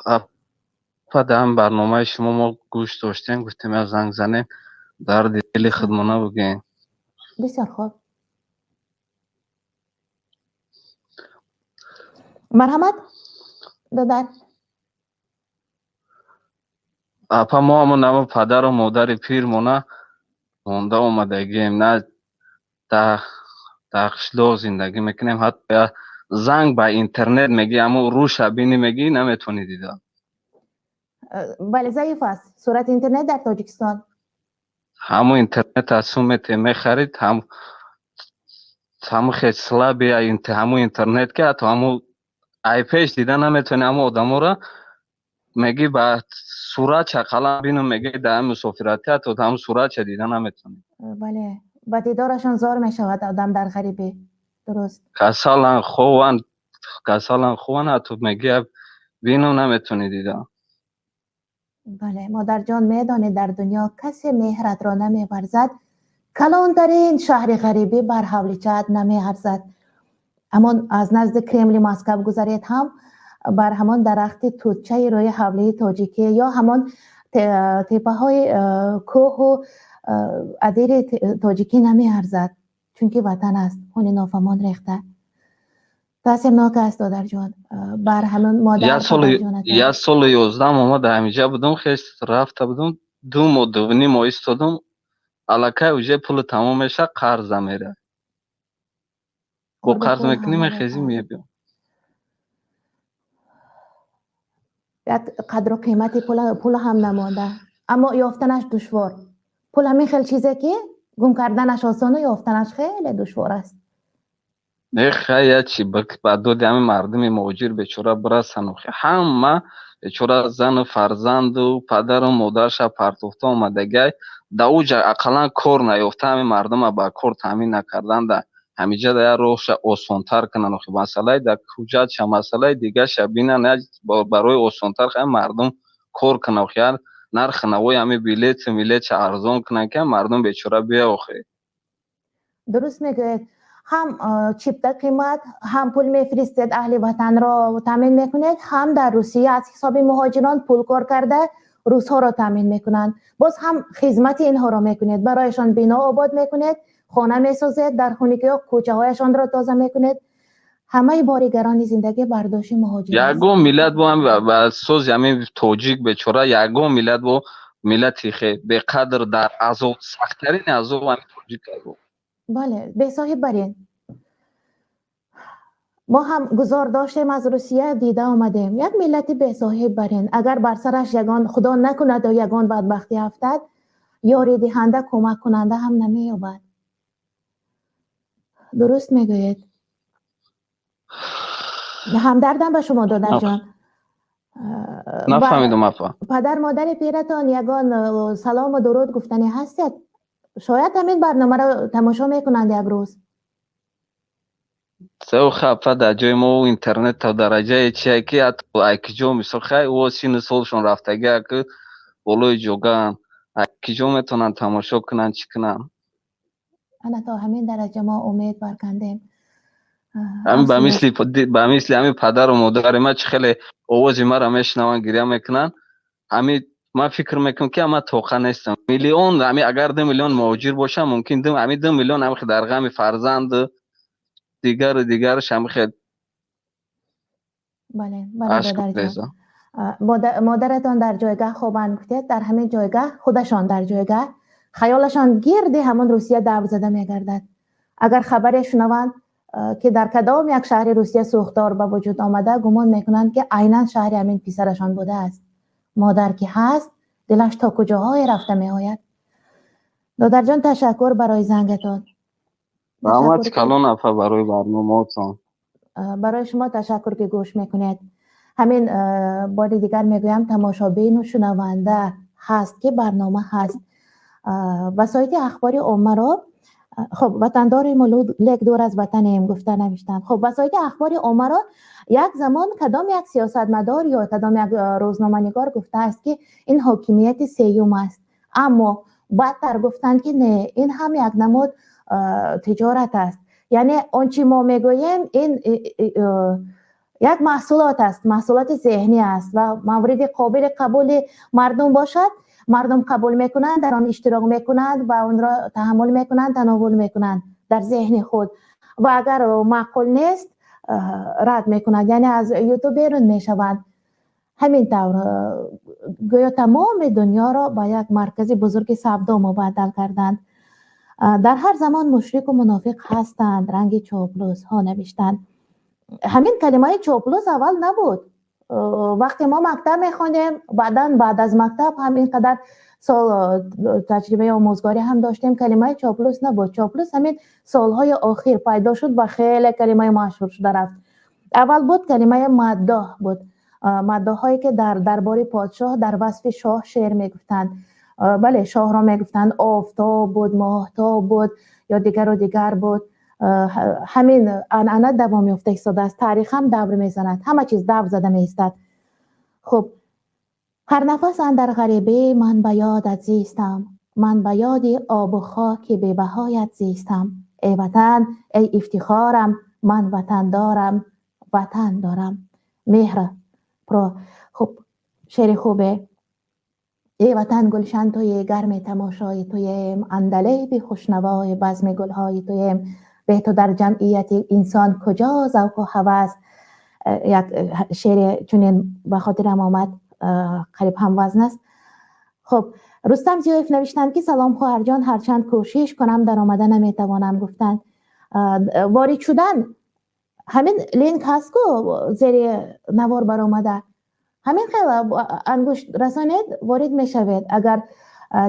Апа, дар барномаи шумо мо гӯш доштем, гуфтем, як занг занем, дарди дили худмона бигӯем. Бисёр хуб, марҳамат, додар. Апа, мо ҳамон намо падару модари пирмона монда омадагием, на дар қишлоқ зиндагӣ мекунем. Ҳатто занг ба интернет мегӣ, ҳамо рӯша бинӣ, мегӣ, наметавонӣ дида. Бале, заиф аст сурати интернет дар Тоҷикистон. Ҳамо интернет аз сумете мехарид, ҳамо хел слабый ҳамо интернет, ки ҳатто ҳамо айпеш дида наметавонӣ. Ҳамо одаморо мегӣ, ба суратша қалам бинам, мегӣ, дар мусофиратӣ ҳатто ҳамо суратша дида наметавонӣ. Бале, ба дидорашон зор мешавад одам дар ғарибӣ, дуруст. Касалан, хованд, касалан, хованд, ҳатто мегӣ, бинам, наметавонӣ дида. Бале, модарҷон, медонед, дар дунё касе меҳратро намеварзад, калонтарин шаҳри ғарибӣ бар ҳавличаат намеарзад. Ҳамон аз назди Кремли Москав гузаред ҳам, бар ҳамон дарахти тутчаи рӯи ҳавлии тоҷикӣ ё ҳамон теппаҳои кӯҳу адири тоҷикӣ намеарзад, чунки ватан аст, хуни нофамон рехта. Таъсирнок аст, додарҷон, бар ҳамон модар. Як солу 11 моҳ ма дар ҳамиҷа будум, хес рафта будум, 2 моҳ, 2.5 моҳ истодум, аллакай уже пулу тамом мешавад, қарза меравад, бо қарз мекунӣ, мехезӣ, мебиём. Як қадру қимати пул ҳам намонда, аммо ёфтанаш душвор. Пул ҳамин хел чизе, ки гум карданаш осону ёфтанаш хеле душвор аст. Не, хай, чи ба доди ҳамин мардуми муҳоҷир бечора бирасану ҳама бечора зану фарзанду падару модарша партофта омадагай, да уҷа ақаллан кор наёфта, ҳамин мардума ба кор таъмин накардан, да ҳамиҷа да як роҳша осонтар кунанд. Охи, масъалаи да ҳуҷҷатша, масъалаи дигарша бинан, барои осонтар ҳамин мардум кор кунанд. Охи, нархи навои ҳамин билету милетша арзон кунанд, ки мардум бечора бия, охи. Дуруст мегӯед. Ҳам чипта қимат, ҳам пул мефиристед, аҳли ватанро таъмин мекунед, ҳам дар Русия аз ҳисоби муҳоҷирон пул кор карда русҳоро таъмин мекунанд. Боз ҳам хизмати инҳоро мекунед, барояшон бино обод мекунед, хона месозед, дар хунукиҳо кӯчаҳояшонро тоза мекунед. Ҳамаи бори гарони зиндагӣ бар дӯши муҳоҷир. Ягон миллат бо ба сози ҳамин тоҷик бечора, ягон миллат бо миллати беқадр дар азоб, сахттарин азоб ҳамин тоҷик. Бале, бесоҳиб барин. Мо ҳам гузор доштем, аз Русия дида омадем. Як миллати бесоҳиб барин, агар бар сараш ягон, худо накунад, ягон бадбахтӣ афтад, ёридиҳанда, кӯмаккунанда ҳам намеёбад. Дуруст мегӯед, ҳамдардам ба шумо, додарҷон. Нафаҳмидум, апа. Падар модари пиратон ягон салому дуруд гуфтанӣ ҳастед? Шояд ҳамин барномаро тамошо мекунанд як рӯз. Сев хапа дар ҷои мо интернет то дараҷае чие, ки ҳатто ай киҷо, мисол, хай, о сину солшон рафтагия, ки болои ҷогаанд, ай киҷо метавонанд тамошо кунанд, чӣ кунанд? Ана, то ҳамин дараҷа мо умед баркандем. Ҳамин ба мисли ҳамин падару модари ман, чӣ хеле овози маро мешунаванд, гиря мекунанд. Ҳамин ман фикр мекунам, ки ман тоқа нестам. Миллион, ҳамин агар 2 миллион муҳоҷир бошам, мумкин ҳамин 2 миллион ҳамин дар ғами фарзанду дигару дигараш ҳамин хел Бале, ашк додарҷон. резам. Модаратон дар ҷойгаҳ хобанд, гуфтед, дар ҳамин ҷойгаҳ худашон дар ҷойгаҳ хаёлашон гирди ҳамон Русия давр зада мегардад. Агар хабаре шунаванд, ки дар кадом як шаҳри Русия сӯхтор ба вуҷуд омада, гумон мекунанд, ки айнан шаҳри ҳамин писарашон будааст. Модар ки ҳаст, дилаш то куҷоҳое рафта меояд. Додарҷон, ташаккур барои зангатон. Раҳмати Ташаккур, ки калон, апа, барои барномаотон. Барои шумо ташаккур, ки гӯш мекунед. Ҳамин бори дигар мегӯям, тамошобину шунаванда ҳаст, ки барнома ҳаст. Васоити ахбори оммаро, хуб, ватандорему, лек дур аз ватанем, гуфта навиштанд. Хуб, васоити ахбори оммаро як замон кадом як сиёсатмадор ё кадом як рӯзноманигор гуфтааст, ки ин ҳокимияти сеюм аст, аммо баъдтар гуфтанд, ки не, ин ҳам як намуд тиҷорат аст, яъне он чи мо мегӯем, ин як маҳсулот аст, маҳсулоти зеҳнӣ аст ва мавриди қобили қабули мардум бошад, мардум қабул мекунанд, дар он иштирок мекунанд ва онро таҳаммул мекунанд, тановул мекунанд дар зеҳни худ ва агар маъқул нест, рад мекунанд, яъне аз Ютуб берун мешаванд. Ҳамин тавр гӯё тамоми дунёро ба як маркази бузурги савдо мубаддал карданд. Дар ҳар замон мушрику мунофиқ ҳастанд, ранги чоплусҳо навиштанд. Ҳамин калимаи чоплус аввал набуд. Вақте мо мактаб мехондем, баъдан баъд аз мактаб ҳам ин қадар сол таҷрибаи омӯзгорӣ ҳам доштем, калимаи чоплус набуд. Чоплус ҳамин солҳои охир пайдо шуд ва хеле калимаи машҳур шуда рафт. Аввал буд, калимаи маддоҳ буд, маддоҳҳое, ки дар дарбори подшоҳ дар васфи шоҳ шеър мегуфтанд. Бале, шоҳро мегуфтанд, офтоб буд, моҳтоб буд ё дигару дигар буд. Ҳамин анъана давом ёфта истодааст. Таърих ҳам давр мезанад, ҳама чиз давр зада меистад. Хуб, ҳар нафас андар ғарибӣ ман ба ёдат зистам, ман ба ёди обу хоки бебаҳоят зистам. Эй ватан, эй ифтихорам, ман ватан дорам, ватан дорам. Меҳр про. Хуб, шеъри хубе. Эй ватан, гулшан туе, гарми тамошои туем, андалеби хушнавои базми гулҳои туем. Бе ту дар ҷамъияти инсон куҷо завқу ҳавас? Як шеъре чунин ба хотирам омад, қариб ҳамвазн аст. Хуб, Рустам Зиёев навиштанд, ки салом, хоҳарҷон, ҳарчанд кӯшиш кунам, даромада наметавонам, гуфтанд. Ворид шудан ҳамин линк ҳаст ку, зери навор баромада, ҳамин хел ангушт расонед, ворид мешавед. Агар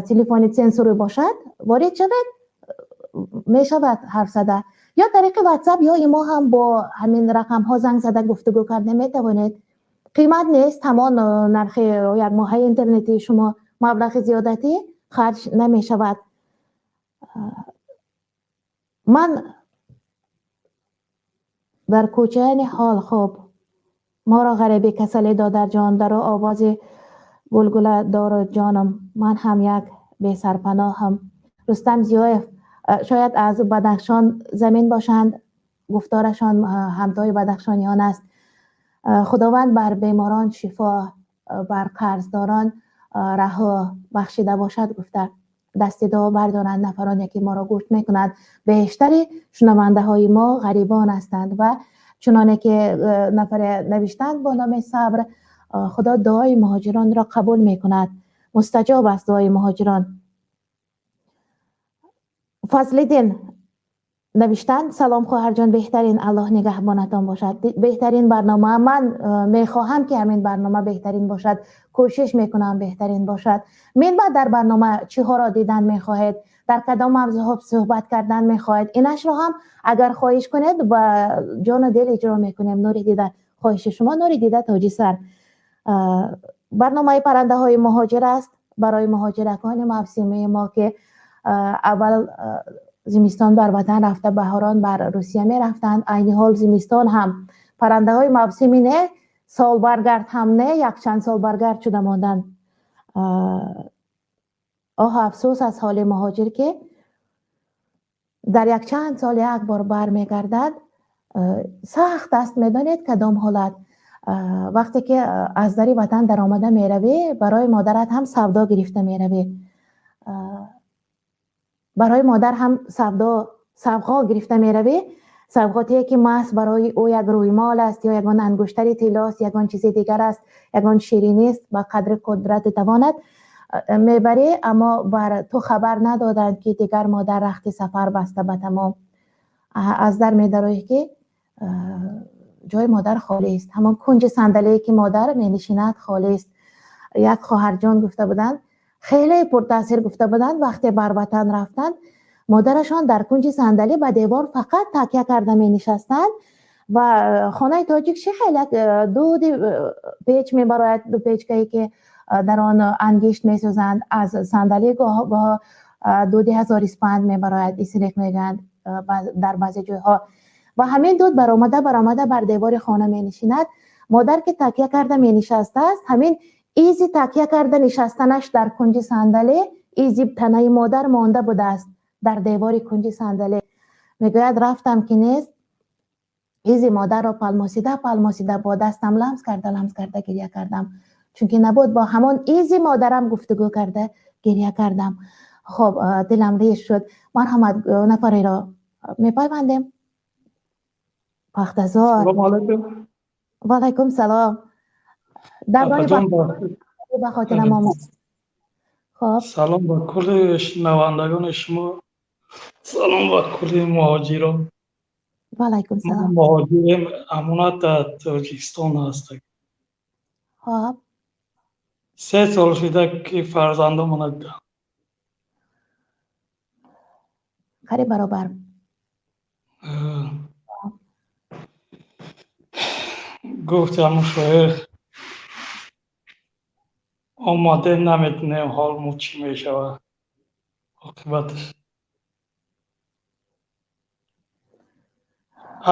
телефони сенсорӣ бошад, ворид шавед, мешавад ҳарф зада. Ё тариқи Ватсап ё имо ҳам бо ҳамин рақамҳо занг зада гуфтугӯ карда метавонед. Қимат нест, ҳамон нархи якмоҳаи интернетии шумо, маблағи зиёдатӣ харҷ намешавад. Ман дар кӯчаи ҳол. Хуб, моро ғарибӣ касалӣ, додарҷон, даро овози гулгула дору ҷонам, ман ҳам як бесарпаноҳам. Рустам Зиёев шояд аз Бадахшон замин бошанд, гуфторашон ҳамтои бадахшониён аст. Худованд бар беморон шифо, бар қарздорон раҳо бахшида бошад, гуфта дасти дуо бардоранд нафароне, ки моро гӯш мекунанд. Бештари шунавандаҳои мо ғарибон ҳастанд ва чуноне ки нафаре навиштанд бо номи Сабр, Худо дуои муҳоҷиронро қабул мекунад, мустаҷоб аст дуои муҳоҷирон. Фазлиддин навиштанд: салом, хоҳарҷон, беҳтарин, Аллоҳ нигаҳбонатон бошад, беҳтарин барнома. Ман мехоҳам, ки ҳамин барнома беҳтарин бошад, кӯшиш мекунам беҳтарин бошад. Минбаъд дар барнома чиҳоро дидан мехоҳед, дар кадом мавзӯъҳо суҳбат кардан мехоҳед, инашро ҳам агар хоҳиш кунед, ба ҷону дил иҷро мекунем. Нури дида, хоҳиши шумо нури дида, тоҷи сар. Барномаи паррандаҳои муҳоҷир аст барои муҳоҷиракони мавсимии мо, ки аввал Зимистон бар ватан рафта, баҳорон бар Русия мерафтанд. Айни ҳол зимистон ҳам паррандаҳои мавсимӣ не, солбаргард ҳам не, якчанд солбаргард шуда монданд. Оҳ, афсӯс аз ҳоли муҳоҷир, ки дар якчанд сол як бор бармегардад. Сахт аст, медонед кадом ҳолат? Вақте ки аз дари ватан даромада меравӣ, барои модарат ҳам савдо гирифта меравӣ, барои модар ҳам савдо савғо гирифта меравӣ, савғотие ки маҳз барои ӯ як рӯймол аст ё ягон ангуштари тиллост, ягон чизи дигар аст, ягон ширинист, ба қадри қудрати тавонат мебарӣ, аммо бар ту хабар надоданд, ки дигар модар рахти сафар баста ба тамом. Аз дар медароӣ, ки ҷои модар холист, ҳамон кунҷи сандалие ки модар менишинад, холист. Як хоҳарҷон гуфта буданд, хеле пуртаъсир гуфта буданд, вақте бар ватан рафтанд, модарашон дар кунҷи сандалӣ ба девор фақат такя карда менишастанд ва хонаи тоҷик чӣ хел як дуди печ мебарояд, ду печкае ки дар он ангишт месӯзанд, аз сандалӣ гоҳ дуди ҳазориспанд мебарояд, исриқ мегӯянд дар баъзе ҷойҳо, ва ҳамин дуд баромада баромада бар девори хона менишинад. Модар ки такя карда менишастааст, ҳамин изи такя карда нишастанаш дар кунҷи сандалӣ, изи танаи модар монда будааст дар девори кунҷи сандалӣ. Мегӯяд, рафтам ки нест, изи модарро палмосида палмосида, бо дастам ламс карда ламс карда гиря кардам, чунки набуд, бо ҳамон изи модарам гуфтугӯ карда гиря кардам. Хоб, дилам реш шуд. Марҳамат, нафареро мепайвандем. Пахтазор. Салому алайкум. Ва алайкум салом. Даврони ба хотирам омад. Хоб. Салом ба кулли шунавандагони шумо, салом ба кулли муҳоҷирон. Ва алайкум салом. Муҳоҷирем, амонат дар Тоҷикистон ҳастак. Хоб. 3 сол шуда ки фарзандомона дидам. Қариб баробар. Гуфт ҳамун шоир, омадем, намедонем ҳолмо чӣ мешавад оқибаташ.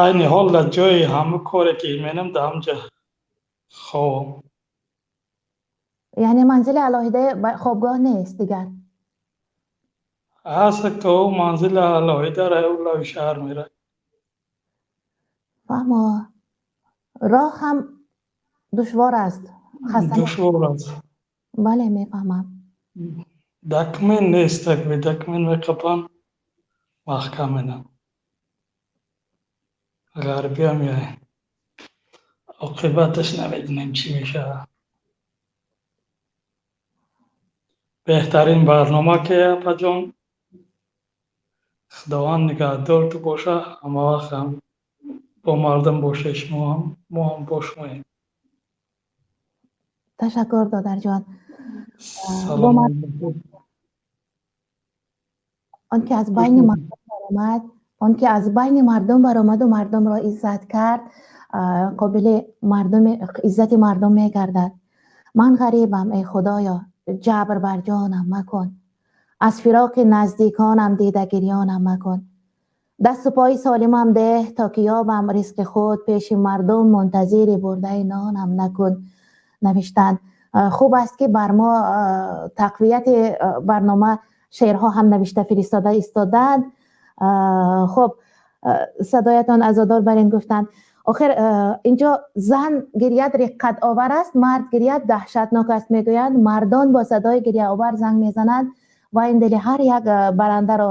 Айни ҳол дар ҷои ҳамун коре ки менам, дар ҳамҷа хобам. Яъне манзили алоҳида, хобгоҳ нест дигар? Ҳаст, то ӯ манзили алоҳида ӯ лави шаҳр мерад. Фаҳмо. Роҳ ҳам душвор аст. Душвор аст. Бале, мефаҳмам. Документ нестак, бе документ меқапанд, маҳкам менам. Ғарбия меоем. Оқибаташ намедонем чӣ мешавад. Беҳтарин барнома ки, апаҷон, Худованд нигаҳдор ту боша, ҳама вақт ҳам бо мардум боша, шумо ҳам, мо ҳам бо шумоем. Ташаккур, додарҷон. Салом. Он ки аз байни мардум баромад, он ки аз байни мардум баромаду мардумро иззат кард, қобили мардуми иззати мардум мегардад. Ман ғарибам, эй Худоё, ҷабр бар ҷонам макун, аз фироқи наздиконам дида гирёнам макун, дасту пои солимам деҳ, то ки ёбам ризқи худ, пеши мардум мунтазири бурдаи нонам накун. Навиштанд. Хуб аст, ки бар мо тақвияти барнома шеърҳо ҳам навишта фиристода истодаанд. Хуб, садоятон азодор бар ин гуфтанд. Охир инҷо зан гиряд риққатовар аст, мард гиряд даҳшатнок аст, мегӯянд. Мардон бо садои гиряовар занг мезананд ва ин дили ҳар як барандаро,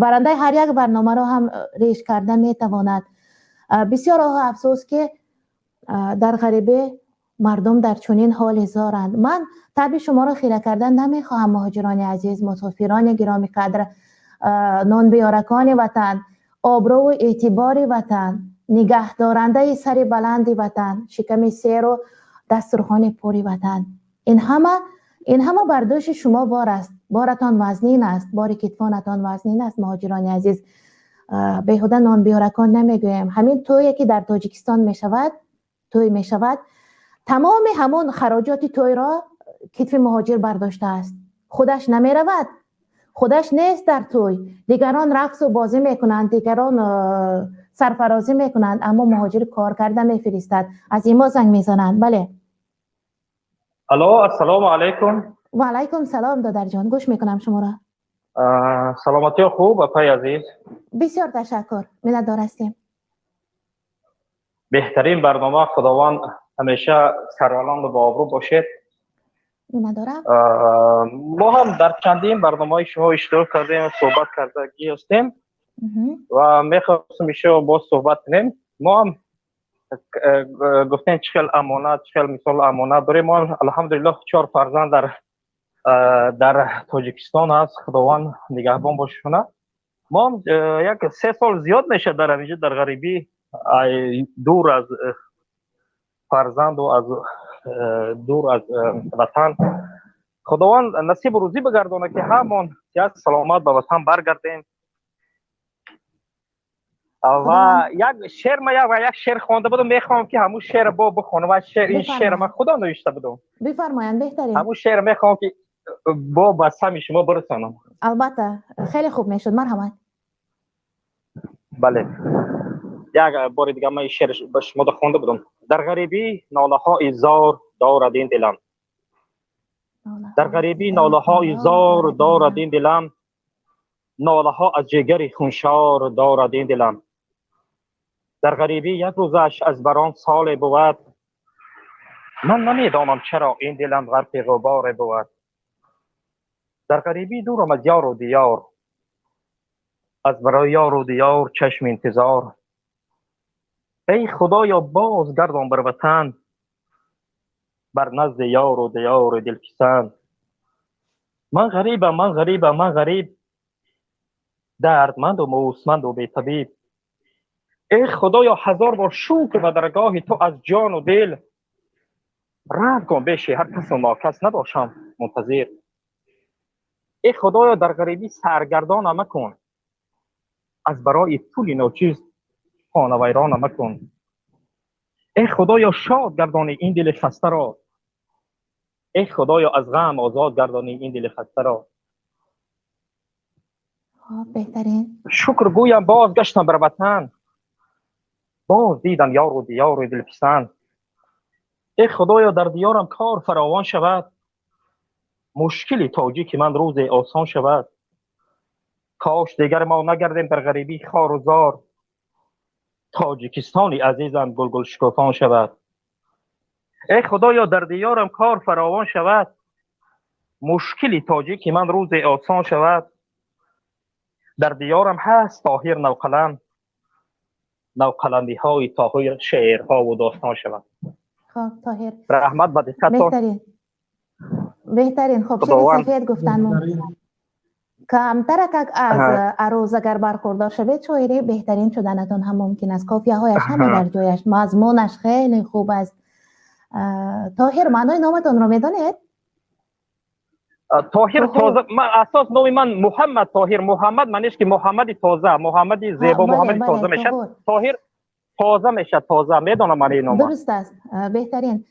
барандаи ҳар як барномаро ҳам реш карда метавонад. Бисёр оҳу афсӯс, ки дар ғарибӣ мардум дар чунин ҳоле зоранд. Ман табъи шуморо хира кардан намехоҳам, муҳоҷирони азиз, мусофирони гиромиқадр, нонбиёракони ватан, обрӯву эътибори ватан, нигаҳдорандаи сари баланди ватан, шиками серу дастурхони пури ватан. Ин ҳама бар дӯши шумо бор аст, боратон вазнин аст, бори китфонатон вазнин аст, муҳоҷирони азиз. Беҳуда нонбиёракон намегӯем. Ҳамин тӯе ки дар Тоҷикистон мешавад, тӯй мешавад, тамоми ҳамон хароҷоти тӯйро китфи муҳоҷир бардоштааст. Худаш намеравад, Худаш нест дар тӯй, дигарон рақсу бозӣ мекунанд, дигарон сарфарозӣ мекунанд, аммо муҳоҷир кор карда мефиристад. Аз имо занг мезананд, бале. Алло, ассалому алайкум. Ва алайкум салом, додарҷон, гӯш мекунам шуморо. Саломатиё хуб, апаи азиз? Бисёр ташаккур, миннатдор ҳастем. Беҳтарин барнома, Худованд ҳамеша сарбаланду бообрӯ бошед. Миннатдорам. Мо ҳам дар чандин барномаҳои шумо иштирок кардем, суҳбат кардагӣ ҳастем ва мехостем ишо боз суҳбат кунем. Мо ҳам гуфтем, чӣ хел амонат, чӣ хел мисол амонат дорем. Мо алҳамдулиллоҳ чор фарзанд дар Тоҷикистон аст, Худованд нигаҳбон бошона. Мо ҳам як 3 сол зиёд мешавад дар ҳаминҷо, дар ғарибӣ, дур аз фарзанду аз дур аз ватан. Худованд насибу рӯзӣ бигардонад, ки ҳамон сиҳат саломат ба ватан баргардем. Ва як шеър ма як шеър хонда будам, мехоҳам, ки ҳамун шеър бо бихонам. Ва шеър, ин шеър ман худам навишта будам. Бифармоянд, беҳтарин. Ҳамун шеър мехоҳам, ки бо ба сами шумо бирасонам. Албатта, хеле хуб мешуд, марҳамат. Бале, як бори дигар ман ин шеър ба шумо хонда будам. Дар ғарибӣ нолаҳои зор дорад ин дилам, дар ғарибӣ нолаҳои зор дорад ин дилам, нолаҳо аз ҷигари хуншор дорад ин дилам. Дар ғарибӣ як рӯзаш аз барон соле бувад, ман намедонам чаро ин дилам ғарқи ғуборе бувад. Дар ғарибӣ дурам аз ёру диёр, аз барои ёру диёр чашми интизор. Эй Худоё, боз гардон бар ватан, бар назди ёру диёри дилписанд. Ман ғарибам, ман ғарибам, ман ғариб, дардманду мусманду бетабиб. Эй Худоё, ҳазор бор шукр ба даргоҳи ту аз ҷону дил. Рад кун беши ҳар касу нокас, набошам мунтазир. Эй Худоё, дар ғарибӣ саргардона макун, аз барои пули ночиз хонавайрона макун. Эй Худоё, шод гардонӣ ин дили хастаро, эй Худоё, аз ғам озод гардонӣ ин дили хастаро. Беҳтарин. Шукр гӯям, боз гаштам бар ватан, боз дидам ёру диёру дилписанд. Эй Худоё, дар диёрам кор фаровон шавад, мушкили тоҷики ман рӯзе осон шавад. Кош дигар мо нагардем дар ғарибӣ хору зор, Тоҷикистони азизам гулгул шукуфон шавад. Эй Худоё, дар диёрам кор фаровон шавад, мушкили тоҷики ман рӯзе осон шавад. Дар диёрам ҳаст Тоҳир навқалам, навқаламиҳои Тоҳир шеърҳову достон шавад. Хоб, Тоҳир. Раҳмат ба диққаттон. Беҳтарин, беҳтарин. Хоб, шеъри сафед гуфтан камтарак аз аруз агар бархурдор шавед, шоири беҳтарин шуданатон ҳам мумкин аст. Қофияҳояш ҳама дар ҷояш, мазмунаш хеле хуб аст. Тоҳир, маънои номатонро медонед? Тоҳир тоза. Асос номи ман Муҳаммад Тоҳир. Муҳаммад маъниш ки Муҳаммади тоза, Муҳаммади зебо, Муҳаммади тоза мешавад. Тоҳир тоза мешавад, тоза. Медонам маънии нома. Дуруст аст, беҳтарин.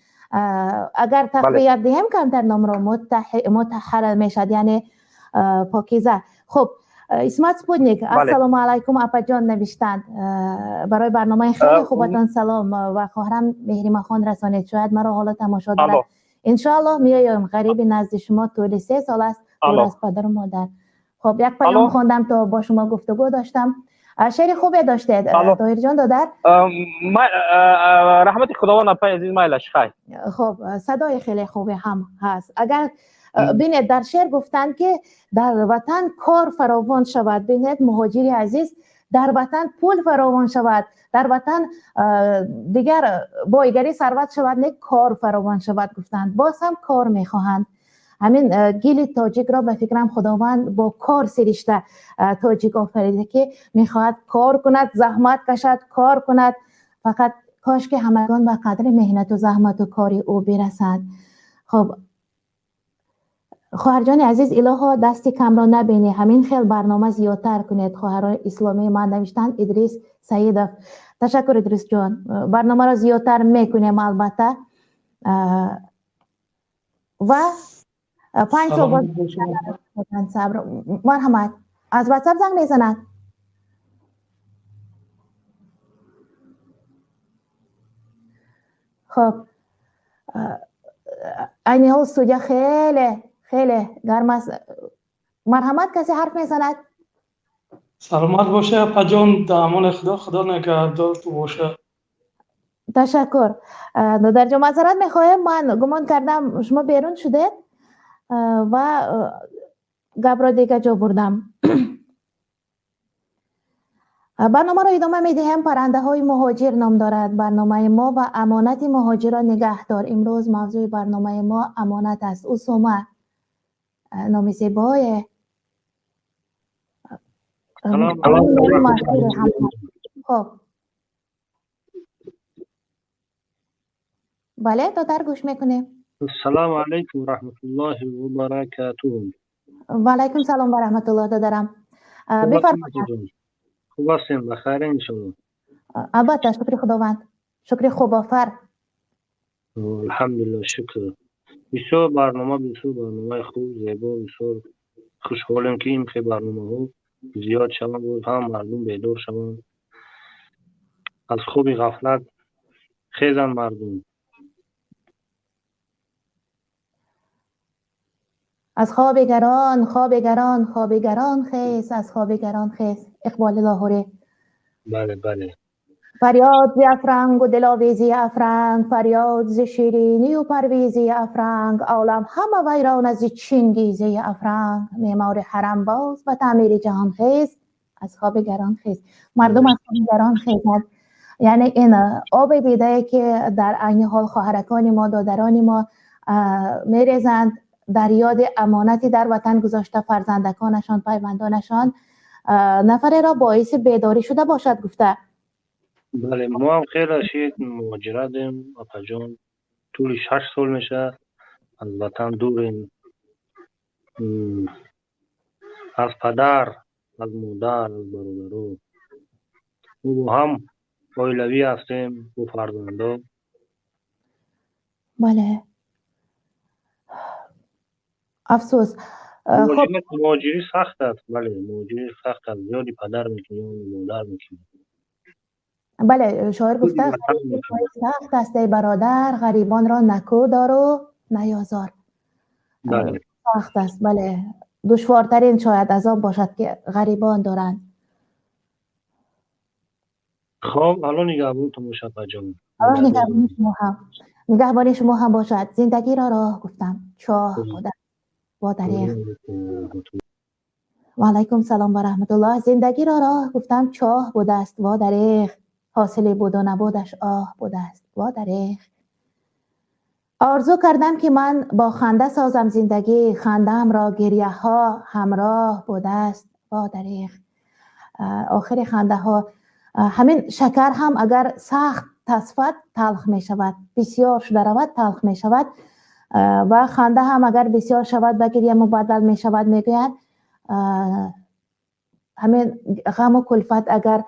Агар тақвият диҳем камтар номро, мутаҳҳар мешавад, яъне покиза. Хуб, Исмат Спутник, ассалому алайкум, апаҷон, навиштанд. Барои барномаи хеле хубатон салом ва хоҳарам Меҳримахон расонед, шояд маро ҳоло тамошо дорад. Иншоаллоҳ меоем ғариби назди шумо, тӯли 3 сол аст дур аз падару модар. Хуб, як паём хондам, то бо шумо гуфтугӯ доштам. Шеъри хубе доштед, Тоҳирҷон додар. Раҳмати Худованд, апаи азиз, майлаш, хай. Хуб, садои хеле хубе ҳам ҳаст. Агар бинед, дар шеър гуфтанд, ки дар ватан кор фаровон шавад. Бинед, муҳоҷири азиз, дар ватан пул фаровон шавад, дар ватан дигар бойгарӣ, сарват шавад, не, кор фаровон шавад гуфтанд. Боз ҳам кор мехоҳанд. Ҳамин гили тоҷикро, ба фикрам, Худованд бо кор сиришта тоҷик офарида, ки мехоҳад кор кунад, заҳмат кашад, кор кунад. Фақат кош ки ҳамагон ба қадри меҳнату заҳмату кори ӯ бирасанд. Хуб, хоҳарҷони азиз, илоҳо дасти камро набинӣ, ҳамин хел барнома зиёдтар кунед, хоҳарони исломии ман, навиштанд Идрис Саидов. Ташаккур, Идрисҷон, барномаро зиёдтар мекунем, албатта. Ва 5 сол Сабр. Марҳамат, аз WhatsApp занг мезанад. Хуб, айни ҳол студия хеле хеле гарм аст. Марҳамат, касе ҳарф мезанад? Саломат боше, апаҷон, дар амони Худо, Худо нигаҳдор ту боша. Ташаккур. Додарҷон, маъзарат мехоҳем, ман гумон кардам шумо берун шудед ва гапро дига ҷо бурдам. Барномаро идома медиҳем. Паррандаҳои муҳоҷир ном дорад барномаи мо ва амонати муҳоҷирро нигаҳдор. Имрӯз мавзӯи барномаи мо амонат аст. Усома, номи зебое. Хуб, бале, додар, гӯш мекунем. Ассалому алайкум ва раҳматуллоҳи ва баракатуҳ. Ва алайкум салом ва раҳматуллоҳ, додарам. Бифармоед. Хуб ҳастем, бахайр иншоаллоҳ. Албатта, шукри Худованд, шукри Хубофар. Алҳамдулиллоҳ, шукр. Бисёр барнома, бисёр барномаи хуб, зебо, бисёр хушҳолем, ки ин хел барномаҳо зиёд шаванд, боз ҳам мардум бедор шаванд, аз хоби ғафлат хезанд мардум. Аз хоби гарон, хоби гарон, хоби гарон хез, аз хоби гарон хез. Иқболи Лоҳурӣ. Бале, бале. Фарёд зи афрангу диловези афранг, фарёд зи ширинию парвизи афранг, олам ҳама вайрон аз чингизи афранг, меъмори ҳарам боз ба таъмири ҷаҳон хез, аз хоби гарон хез. Мардум аз хоби гарон хезад. Яъне ин оби дидае, ки дар айни ҳол хоҳаракони мо, додарони мо мерезанд дар ёди амонати дар ватан гузошта фарзандаконашон, пайвандонашон, нафареро боиси бедорӣ шуда бошад гуфта. Бале, мо ҳам хеле шид муҳоҷиратем, апаҷон, тӯли 6 сол мешавад аз ватан дурем, аз падар, аз модар, аз бародаро. Мо бо ҳам оилавӣ ҳастем, бо фарзандо. Бале, афсӯс. Муҳоҷирӣ сахт аст, бале, муҳоҷирӣ сахт аст. Зиёди падар мекунӣ, модар мекунӣ. Бале, шоир гуфта сахт аст, эй бародар, ғарибонро накӯ дору наёзор. Сахт аст, бале, душвортарин шояд азоб бошад, ки ғарибон доранд. Хоб, Аллоҳ нигаҳбонтон бошад, апаҷон. Аллоҳ нигаҳбони шумо ҳам, нигаҳбони шумо ҳам бошад. Зиндагиро роҳ гуфтам, чоҳ буда бо дареғ. Ва алайкум салом ва раҳматуллоҳ. Зиндагиро роҳ гуфтам, чоҳ будааст во дареғ, ҳосили буду набудаш оҳ будааст во дареғ. Орзу кардам, ки ман бо ханда созам зиндагӣ, хандаамро гирьяҳо ҳамроҳ будааст во дареғ. Охири хандаҳо, ҳамин шакар ҳам агар сахт тасфад талх мешавад, бисёр шуда равад талх мешавад, ва ханда ҳам агар бисёр шавад ба гирья мубаддал мешавад, мегӯянд. Ҳамин ғаму кулфат агар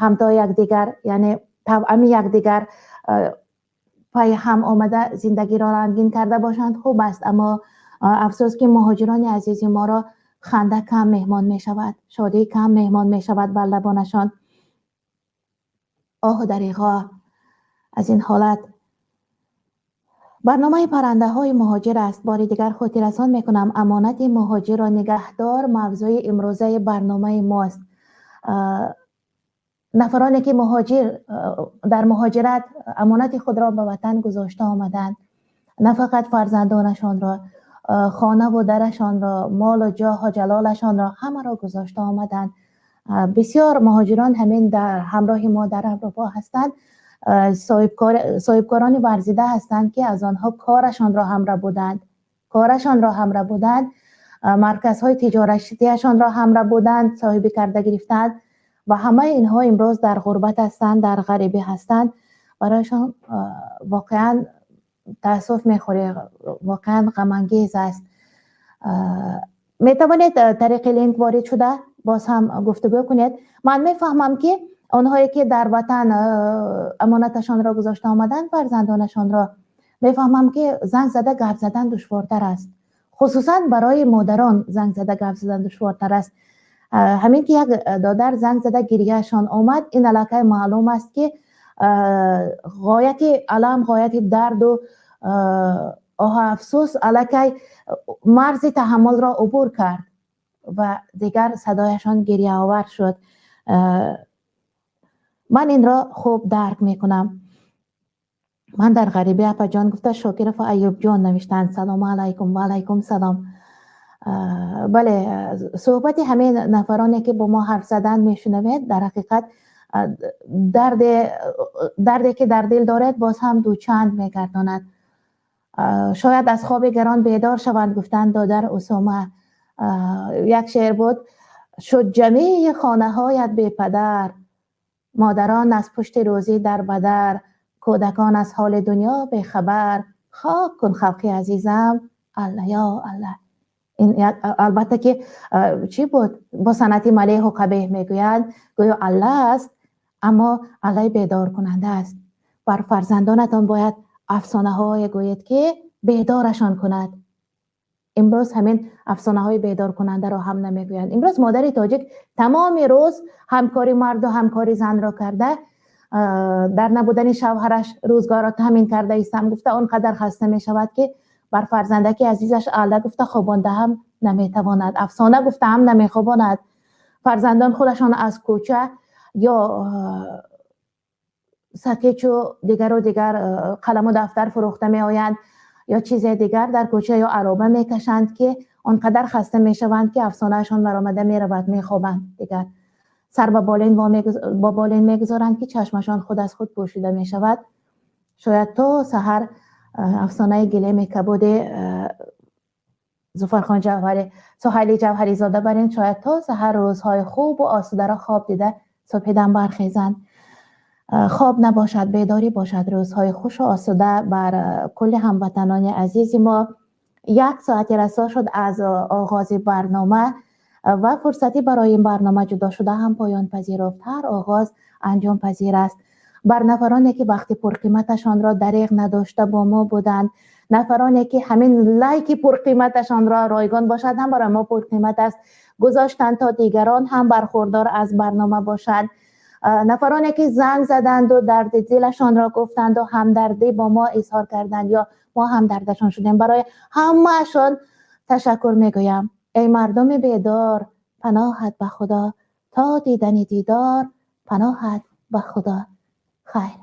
ҳамтои якдигар, яъне тавъами якдигар пай ҳам омада зиндагиро рангин карда бошанд, хуб аст. Аммо афсӯс, ки муҳоҷирони азизи моро ханда кам меҳмон мешавад, шодӣ кам меҳмон мешавад бар лабонашон. Оҳу дариғо аз ин ҳолат. Барномаи паррандаҳои муҳоҷир аст. Бори дигар хотиррасон мекунам, амонати муҳоҷирро нигаҳдор мавзӯи имрӯзаи барномаи мост. Нафароне, ки муҳоҷир дар муҳоҷират амонати худро ба ватан гузошта омаданд, на фақат фарзандонашонро, хонаву дарашонро, молу ҷоҳу ҷалолашонро, ҳамаро гузошта омаданд. Бисёр муҳоҷирон ҳамин дар ҳамроҳи мо дар Аврупо ҳастанд, соҳибкорони варзида ҳастанд, ки аз онҳо корашонро ҳамра буданд, корашонро ҳамра буданд, марказҳои тиҷоратиашонро ҳамра буданд, соҳибӣ карда гирифтанд ва ҳамаи инҳо имрӯз дар ғурбат ҳастанд, дар ғарибӣ ҳастанд. Барояшон воқеан таассуф мехӯред, воқеан ғамангез аст. Метавонед тариқи линк ворид шуда боз ҳам гуфтугӯ кунед. Ман мефаҳмам, ки онҳое, ки дар ватан амонаташонро гузошта омаданд, фарзандонашонро, мефаҳмам, ки занг зада гап задан душвортар аст. Хусусан барои модарон занг зада гап задан душвортар аст. Ҳамин ки як додар занг зада, гирияшон омад, ин аллакай маълум аст, ки ғояти алам, ғояти дарду оҳу афсӯс аллакай марзи таҳаммулро убур кард ва дигар садояшон гирияовар шуд. Ман инро хуб дарк мекунам. Ман дар ғарибӣ, апаҷон, гуфта Шокиров Аюбҷон навиштанд. Салому алайкум. Ва алайкум салом. Бале, суҳбати ҳамин нафароне, ки бо мо ҳарф задан мешунавед, дар ҳақиқат дарде, ки дар дил доред, боз ҳам дучанд мегардонад. Шояд аз хоби гарон бедор шаванд, гуфтанд додар Усома. Як шеър буд: шуд ҷамеи хонаҳоят бепадар, модарон аз пушти рӯзӣ дар бадар, кӯдакон аз ҳоли дунё бехабар, хок кун, халқи азизам, алла ё алла. Ин албатта ки чӣ буд, бо санъати малеҳу қабеҳ мегӯянд, гӯё алла аст, аммо аллаи бедоркунанда аст. Бар фарзандонатон бояд афсонаҳое гӯед, ки бедорашон кунад. Имрӯз ҳамин афсонаҳои бедоркунандаро ҳам намегӯянд. Имрӯз модари тоҷик тамоми рӯз ҳамкори марду ҳамкори занро карда, дар набудани шавҳараш рӯзгорро таъмин карда истам гуфта, он қадар хаста мешавад, ки бар фарзандаки азизаш алла гуфта хобонда ҳам наметавонад, афсона гуфта ҳам намехобонад. Фарзандон худашон аз кӯча ё сакечу дигару дигар, қаламу дафтар фурӯхта меоянд ё чизе дигар дар кӯча ё ароба мекашанд, ки он қадар хаста мешаванд, ки афсонаашон баромада меравад, мехобанд. Дигар сар ба болин бо болин мегузоранд, ки чашмашон худ аз худ пӯшида мешавад. Шояд то саҳар афсонаи гилеми кабуди Зуфархон Ҷавҳари, Суҳайли Ҷавҳаризода барин, шояд то саҳар рӯзҳои хубу осударо хоб дида, субҳидам бархезанд. Хоб набошад, бедорӣ бошад. Рӯзҳои хушу осуда бар кулли ҳамватанони азизи мо. Як соати расо шуд аз оғози барнома ва фурсатӣ барои ин барнома ҷудо шуда ҳам поён пазируфт. Ҳар оғоз анҷомпазир аст. Бар нафароне, ки вақти пурқиматашонро дареғ надошта бо мо буданд, нафароне, ки ҳамин лайки пурқиматашонро, ройгон бошад ҳам барои мо пурқимат аст, гузоштанд, то дигарон ҳам бархурдор аз барнома бошанд, нафароне, ки занг заданду дарди дилашонро гуфтанду ҳамдардӣ бо мо изҳор карданд ё мо ҳамдардашон шудем, барои ҳамаашон ташаккур мегӯям. Эй мардуми бедор, паноҳат ба Худо, то дидани дидор, паноҳат ба Худо. Хайр.